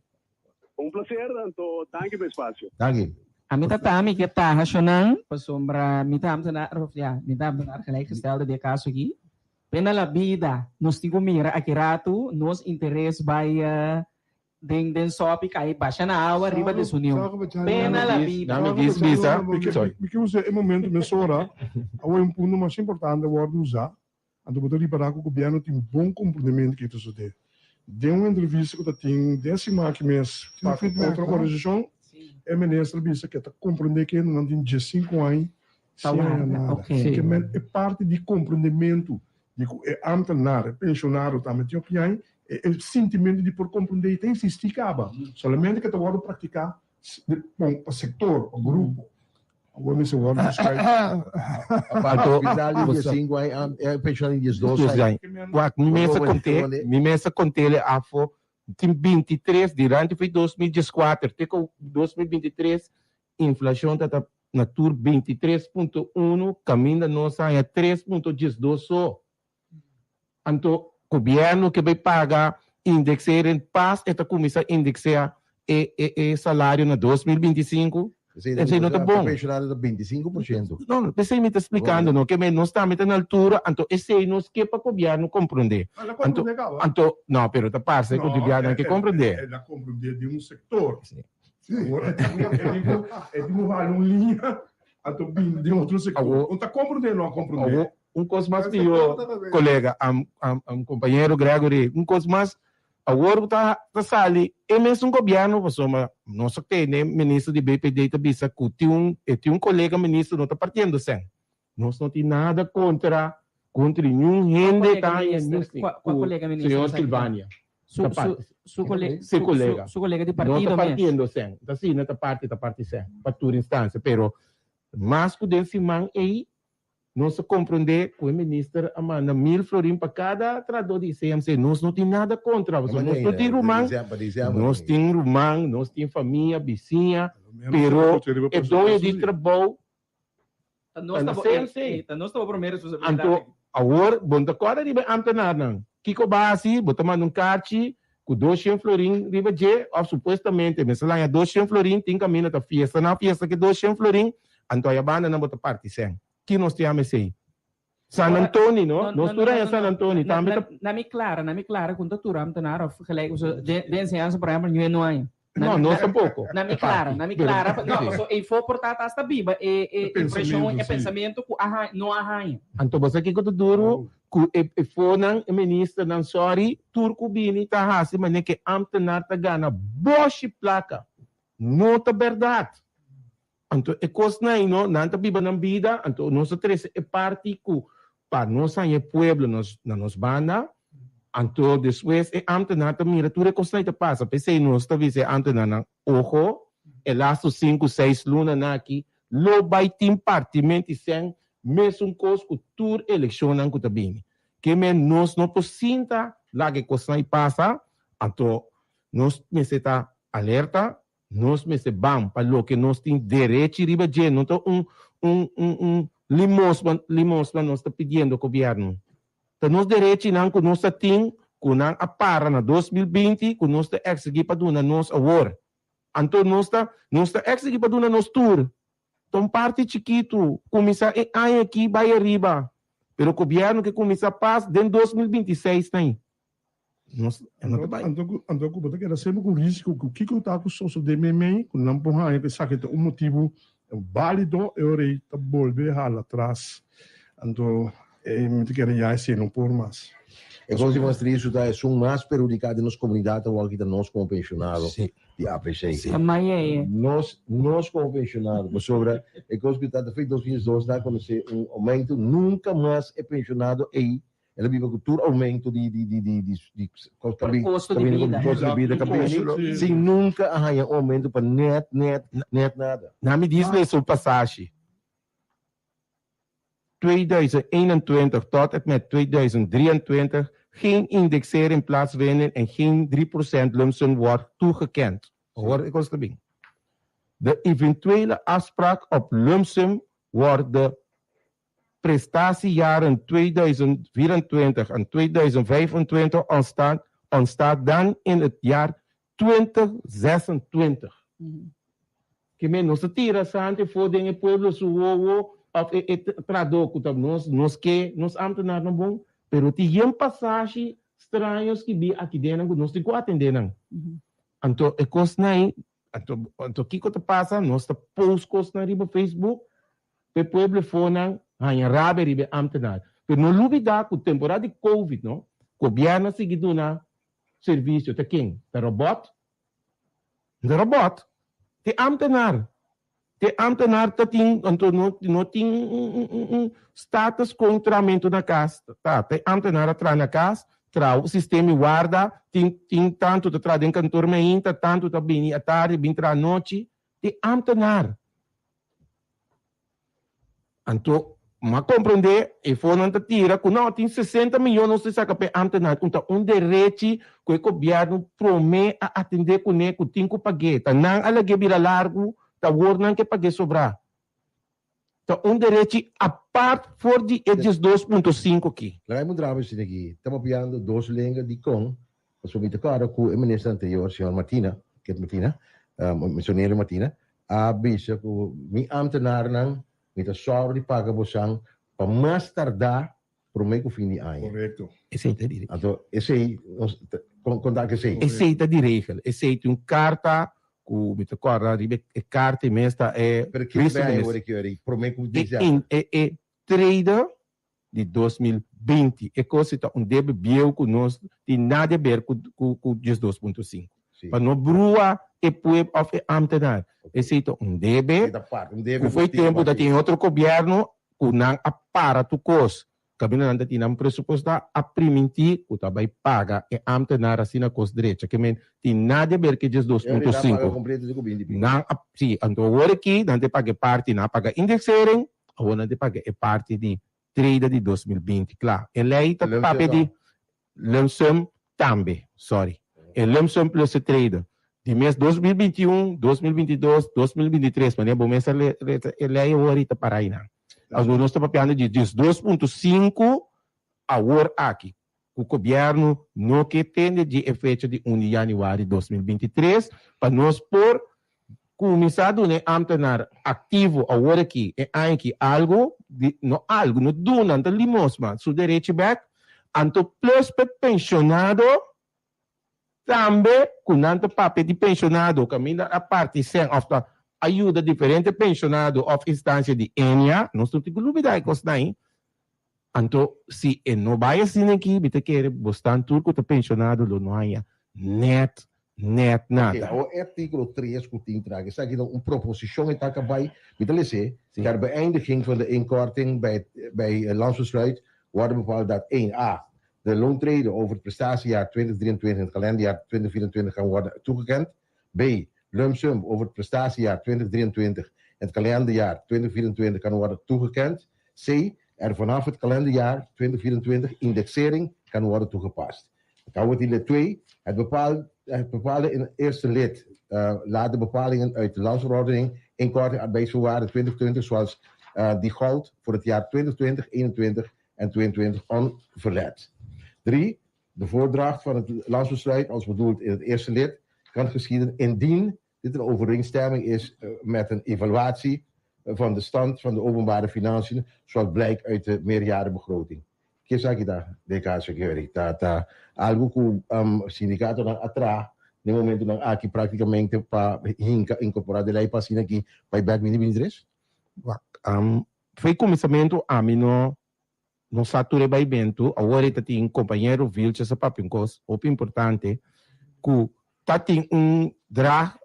Un placer, anto danki pa e spasio. Danki. Ami ta ta mi ke taha shonan pasobra mi ta ambtenaar of ya mi ta ambtenaar gelijkgestelde di e kaso aki. Pena la bida nos tin ku mira aki ratu nos interes bai den den sopi kai basha na awa riba desunion. Pena la bida. Dame dis bisa. Sorry. Mi ke usa e momento mesora, awor e un punto mas importante a wòrdu usá, anto bo ta ripará ku gobièrnu tin bon komprondemento ke ta sosodé. Den un entrevista ku ta tin den siman aki mes pa ku otro organisashon, e minister a bisa ku e ta komprondé ke nan tin diesinku aña sin haña nada. Ke men e parti di komprondementu di ku e ámtenar, e penshonado tambe tin opinan, e sintimentu di por komprondé i ta insistí kaba. Solamente ke ta wòrdu praktiká bon pa sektor, pa grupo. Awor mester wòrdu deskribí. Anto, hospital di diesinku aña, e penshonado di diesdos aña. Wak, mi mes a kont'é, mi mes a kont'é afo, tin bintitres, durante foi 2014 te ku 2023, inflashon ta ta na tur 23.1 kaminda nos haña 3.12 so. Anto gobièrnu ke bai paga indexering pas e ta kuminsá indexea e e e salario na 2025. Esei no ta bon. Pensionado ta 25%. No, p'esei mi ta splikando no ke nos tambe ta na altura anto esei nos ke pa gobièrnu komprondé. Anto anto no pero ta parse ku gobièrnu ke komprondé. El a komprondé den un sektor. Awor e tin e tin ku hala un liña anto bini den otro sektor. Un ta komprondé no a komprondé. Awor un kos mas pió kolega, kompañero Gregory, un kos mas awor ku ta ta sali e mesun gobièrnu pasobra nos a tene minister di BPD ta bisa ku tin un e tin un kolega minister no ta partiendo sèn. Nos no tin nada kontra kontra niun hende ta haña niun Kua kolega minister señor esaki ta? Silvania. Su, Ta su, parti. su, cole, Su colega. Su, su colega di No partido ta mes. partiendo sen. Ta si, no ta parti, ta parti sen. Pa tur instancia. Pero mas ku den siman ei, nos a komprondé ku e minister a manda mil florin pa kada trahadó di CMC. Nos no tin nada kontra, pasobra nos no tin ruman, nos tin ruman, nos tin famia, bisiña, pero e doño di trabou Ta nos ta na ta bo, CMC. eh, ta nos ta bo promé responsabilidat. Anto awor bo no ta kòrda riba e ámtenarnan. Kiko bo a hasi? Bo ta manda un karchi ku doshen florin riba dje, òf supuestamente mester laña doshen florin, tin kaminda ta fiesta nan fiesta ku e doshen florin, anto aya bandanan bo ta parti sèn. Ki nos ta yama esei? San Antoni, no? Nos tur a haña San Antoni tambe ta. Na mi klara, na mi klara ku no ta tur ámtenar òf gelijk, den enseñansa por ehèmpel ñue no haña. No, nos tampoco. Na mi clara, na mi clara. No, paso ei for por ta hasta biba e e impresion, e pensamento cu a haña, no a haña. Anto bo sa kico ta duro? Cu e e fonan, e ministernan, sorry, tur cu bini ta haci manera cu e ambtenaar ta gana boshi placa. No ta berdad. Anto e cosnan ei no, nan ta biba nan bida, anto nos ta trece e parti cu pa nos haña e pueblo nos na nos banda, anto despues e ambtenaar ta mira tur e cosnan ei ta pasa, p'esei nos ta bisa e ambtenaarnan, ojo, e lastu sinku, seis lunanan aki lo bai tin partimenti sèn mesun cos cu tur eleccionnan cu ta bini. Ke men nos no por sinta laga e cosnan ei pasa, anto nos mester ta alerta, Nos mester ban pa loke nos tin derechi riba dje, no ta un un un un limosna limosna nos ta pidiendo gobierno. Ta nos derechinan ku nos ta tin ku nan a para na 2020 ku nos ta exigi pa duna nos awor. Anto nos ta nos ta exigi pa duna nos tur. Ta un parti chikitu, kuminsá e aña aki bai ariba, pero gobierno ke kuminsá pas den 2026 nan. Nos no ta bai. Anto ku anto ku bo ta keda semper ku risiko ku kiko ta ku sosodé meimei ku nan por haña ku esaki ta un motibu bálido e ora ei ta bolbe hala atras. Anto mi ta kere ya esei no por mas. E kos di mas tristu ta esun mas perhudiká den nos komunidat awor ki ta nos komo penshonado di APC. Nos nos komo penshonado pasobra e kos ku ta ta fei 2002 nan a konosé un oumento nunka mas e penshonado ei El a biba ku tur oumento di di di di di di kos ka bin Kosto ka di bini bida. kosto di bida ka bini sin nunka a haña un oumento pa nèt nèt nèt nada. Na mi dis lees un pasashi, 2021 tot en met 2023 geen indexering plaatsvinden en geen 3 procent lumpsum wordt toegekend. Hoor e kos ta bin. De eventuele afspraak op lumpsum wordt de prestatiejaren 2024 en 2025 ontstaat, ontstaat dan in het jaar 2026. Ke men nos ta tira sante for den e pueblo su wowo of e e trahadó ku ta nos nos ke nos ambtenaarnan bon, pero tin yen pasashi straño skibí aki den nan ku nos tin ku atendé nan. Anto e kosnan ei, anto anto kiko ta pasa? Nos ta post kosnan riba Facebook Pa e pueblo efonan haña rabia riba e ámtenar. Pero no lubidá ku temporada di Covid no, gobièrnu a sigui duna servisio. Ta ken? Ta robòt? No ta robòt. Ta e ámtenar. Ta e ámtenar ta tin, anto no no tin un status kon trahamentu na kas. Ta ta e ámtenar a traha na kas, traha sistema i warda, tin tin tantu ta traha den kantor mainta, tantu ta bini atardi, bin traha anochi. Ta e ámtenar. Anto m'a komprondé e fonan ta tira ku no tin sesenta miyon nos ta saka pa e ámtenar un ta un derechi ku e gobièrnu promé a atendé kuné ku tin ku pag'é. Ta nan a lag'é bira largu, ta awor nan ke pag'é sobrá. Ta un derechi apart for di e 12.5 aki. Laga e muntra bo esei aki, ta papiando dos lenga dikon? Pasobra mi ta kòrda ku e minister anterior, señor Martina, Kit Martina, Misionero Martina, a bisa ku mi ámtenarnan mi ta sòru di paga bosan pa mas tardá promé ku fin di aña. Korekto. Esei ta di regel. Anto esei nos ta kon ta ku esei? Esei ta di regel. Esei tin un karta ku mi ta kòrda riba e karta i mes ta e Pero kiko Minister bai di awor mes. aki ora promé ku E desèmber? e e trede di 2020. E kos si ta un debe bieu ku nos tin nada di aber ku ku ku 12.5. Sí. Pa no brua e pueb òf e ámtenar. Esei ta un debe Ta part, un debe ku foi ku tin tempu ta parti. tin otro gobièrnu ku nan a para tur kos. Kaminda nan ta tin nan presupuestá a primintí ku ta bai paga e ámtenar asina kos drecha. Ke men tin nada ber ku e 12.5. Nan a, sí, anto awor aki nan ta paga e parti, nan a paga indexering, awor nan ta paga e parti di treda di 2020. Kla, e lei ta papia di lump sum tambe, sorry, e lump sum plus e treda di mes 2021, 2022, 2023, manera bo mes a lesa e lei awor i ta para einan. Pasobra nos ta papiando di 12.5 awor aki, ku gobièrnu no ke tende di e fecha di un di yanüari 2023 pa nos por kuminsá duna e ámtenar aktivo awor aki, e aña aki algu, di, no algu, no duna, nan ta limosma su derechi bèk, anto plus p'e penshonado Tambe ku nan ta papia di penshonado kaminda a parti sèn òf ta a yuda diferente penshonado òf instansia di Ennia, nos no tin ku lubidá e kosnan ei. Anto si e no bai asina aki, mi ta kere bosnan tur ku ta penshonado lo no haña nèt nèt nada. Oke, awor e artíkulo tres ku tin traga esaki ta un proposishon e ta ka bai, mi ta lese, Ter beëindiging van de inkorting bij bij het landsbesluit wordt bepaald dat één a. De loontrede over het prestatiejaar 2023 en het kalenderjaar 2024 kan worden toegekend. B. Lump sum over het prestatiejaar 2023 en het kalenderjaar 2024 kan worden toegekend. C. Er vanaf het kalenderjaar 2024 indexering kan worden toegepast. Dan wordt in lid 2 het, bepaal, het bepaalde in het eerste lid uh, laat de bepalingen uit de landsverordening inkorting arbeidsvoorwaarden 2020 zoals uh, die gold voor het jaar 2020, 2021 en 22 onverlet. 3. De voordracht van het landsbesluit als bedoeld in het eerste lid kan geschieden indien dit in overeenstemming is eh, met een evaluatie van de stand van de openbare financiën, zoals blijkt uit de meerjarenbegroting. Ke esaki ta den caso aki, Eric? Ta ta algo cu um, sindicatonan a traha den momentonan aki practicamente pa hinca incorpora de ley pa asina aki pa e bek 2023? Wak, um, Fo'i kuminsamentu ami no no sa tur e baibentu, awor e ta tin kompañero Vilches a papia un kos hopi importante ku ta tin un drag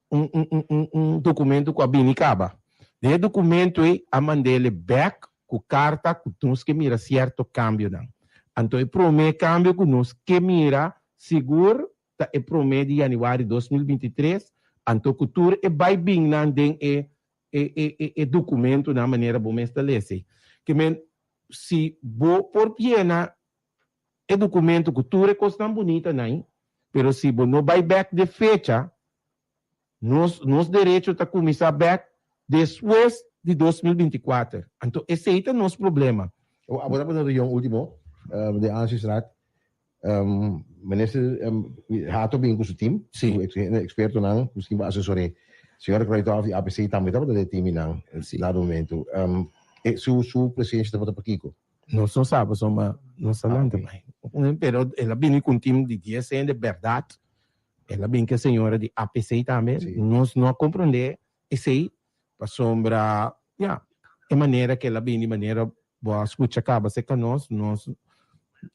un un un un un dokumentu ku a bini kaba. Den e dokumentu ei a mand'ele bèk ku karta ku nos ke mira sierto kambionan. Anto e promé kambio ku nos ke mira sigur ta e promé di yanüari 2023, anto ku tur e baibinnan den e e e e e documentonan manera bo mes ta lese. Ke men si bo por yena e documento ku tur e kosnan bunita nan, pero si bo no bai bek de fecha, nos nos derecho ta kuminsá bek despues di 2024. Anto esei ta nos problema. Abo tabata na reunion ultimo den Ansistraat. Minister Hato bin ku su team, su ekspertonan ku tin pa asesor'é. Señora Kruithof di APC tambe tabata den e teamnan dado momento. Su su presensia tabata pakiko? Nos no sa pasobra nos ta lanta bai. Pero el a bini ku un team di dies hende bèrdat. El a bin ku e señora di APC tambe. Nos no a komprondé esei pasobra ya e manera ku el a bini manera bo a skucha kaba serka nos, nos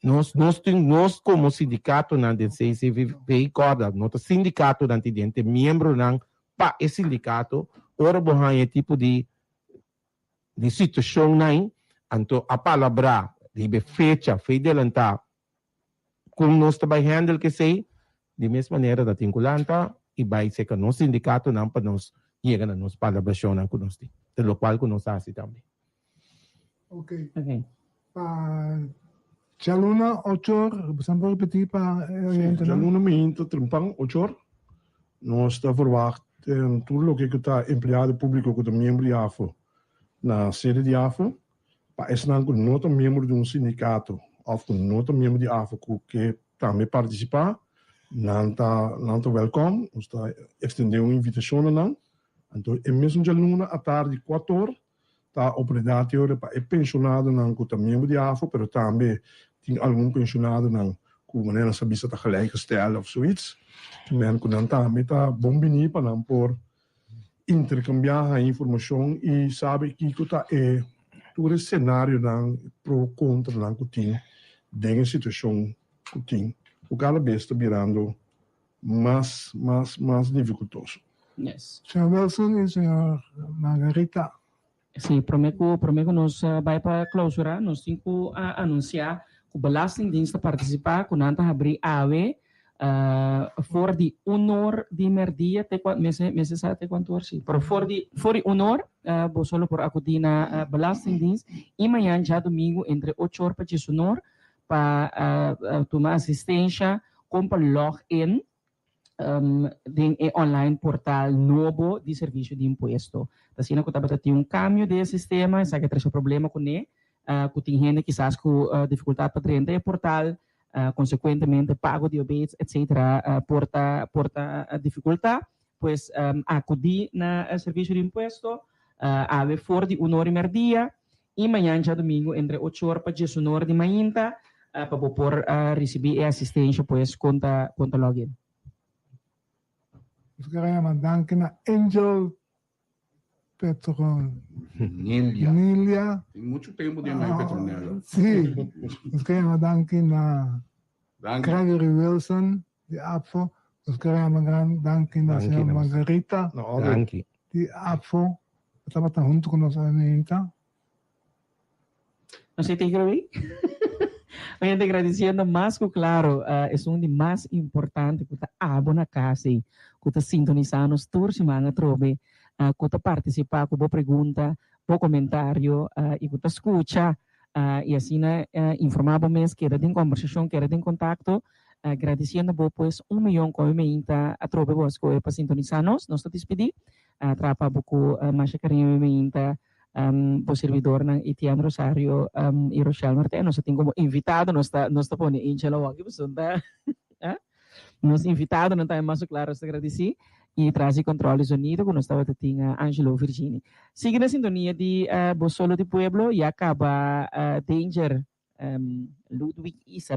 nos nos tin nos komo sindikatonan den CCVP kòrda no ta sindikatonan tin den te miembronan pa e sindikato ora bo haña e tipo di di situashonnan anto a palabrá riba e fecha fei delantá Kon nos ta bai handle kesei? Di mes manera ta tin ku lanta i bai seka nos sindikatonan pa nos yega na nos palabrashonnan ku nos tin. Ta lokual ku nos hasi tambe. Ok. Pa djaluna ochor, bosan por repetí pa e oyentenan? Djaluna miinta trempan ochor nos ta verwagt tur loke ku ta empleado públiko ku ta miembro di afo na sede di afo Pa esnan ku no ta miembro di un sindikato òf ku no ta miembro di afo ku ke tambe partisipá, nan ta nan ta wèlkòm. Nos ta ekstendé un invitashon na nan. Anto e mesun djaluna atardi kuator ta oportunidat te ora pa e penshonadonan ku ta miembro di afo pero tambe tin algun penshonadonan ku manera nos a bisa ta gelijkgestelde òf zoiets, men ku nan tambe ta bon biní pa nan por interkambiá, haña informashon i sabi kiko ta e tur e senarionan pro kontranan ku tin den e situashon ku tin ku kada bes ta birando mas mas mas difikultoso. Yes. Señor Wilson i señor Margarita. Sí, promé ku promé ku nos bai pa klousura, nos tin ku anunsiá ku Belastingdienst ta partisipá ku nan ta habrí awe for di un or di mèrdia te kua mester mester sa te kuantu or sí, pero for di for di un or boso lo por akudí na Belastingdienst i mañan djadumingu entre ocho or pa diesun or pa tuma asistensha kon pa log in den e online portal nobo di Servisio di Impuesto. Ta asina ku tabata tin un kambio den e sistema, esaki a trese problema kuné, ku tin hende kisas ku difikultat pa drenta e portal, konsekuentemente pago di obeets etcetera por ta por ta difikultá. Pues akudí na Servisio di Impuesto awe for di un ora i mèrdia i mañan djadumingu entre ocho or pa diesun or di mainta pa bo por risibí e asistensha pues kon ta kon ta log in. Nos kere yama danki na Angel Petron. Nilia. Nilia. Tin mucho tempo di yama Petronella. Sí. Nos kere yama danki na Danki. Gregory Wilson di APFO. Nos kere yama gran danki na Danki señor na boso. Margarita Danki. di APFO ku tabata huntu ku nos awe. No sé te grabé. Oyente agradeciendo mas ku claro uh, esun di mas importante ku ta abo na casa ei, ku ta sintonisa nos tur siman atrobe, uh, ku ta participa ku bo pregunta, bo comentario uh, i ku ta scucha uh, i asina uh, informa bo mes, keda den conversacion, keda den contacto. Uh, gradiciendo bo pues un millon ku meinta atrobe bo a scohe pa sintonisa nos. Nos ta despedi. Uh, trapa bo ku uh, masha cariño meinta bo servidornan Etienne Rosario y Rochelle Martijn. Nos tin como invitado, nos ta, nos ta pone Angel awor aki, pasobra ta, nos invitadonan tambe mas claro nos ta agradeci. Y tras di control di sonido cu nos tabata tin Angelo Virgini. Sigui na sintonia di Bo Solo di Pueblo, ya caba Danger Ludwig Isa.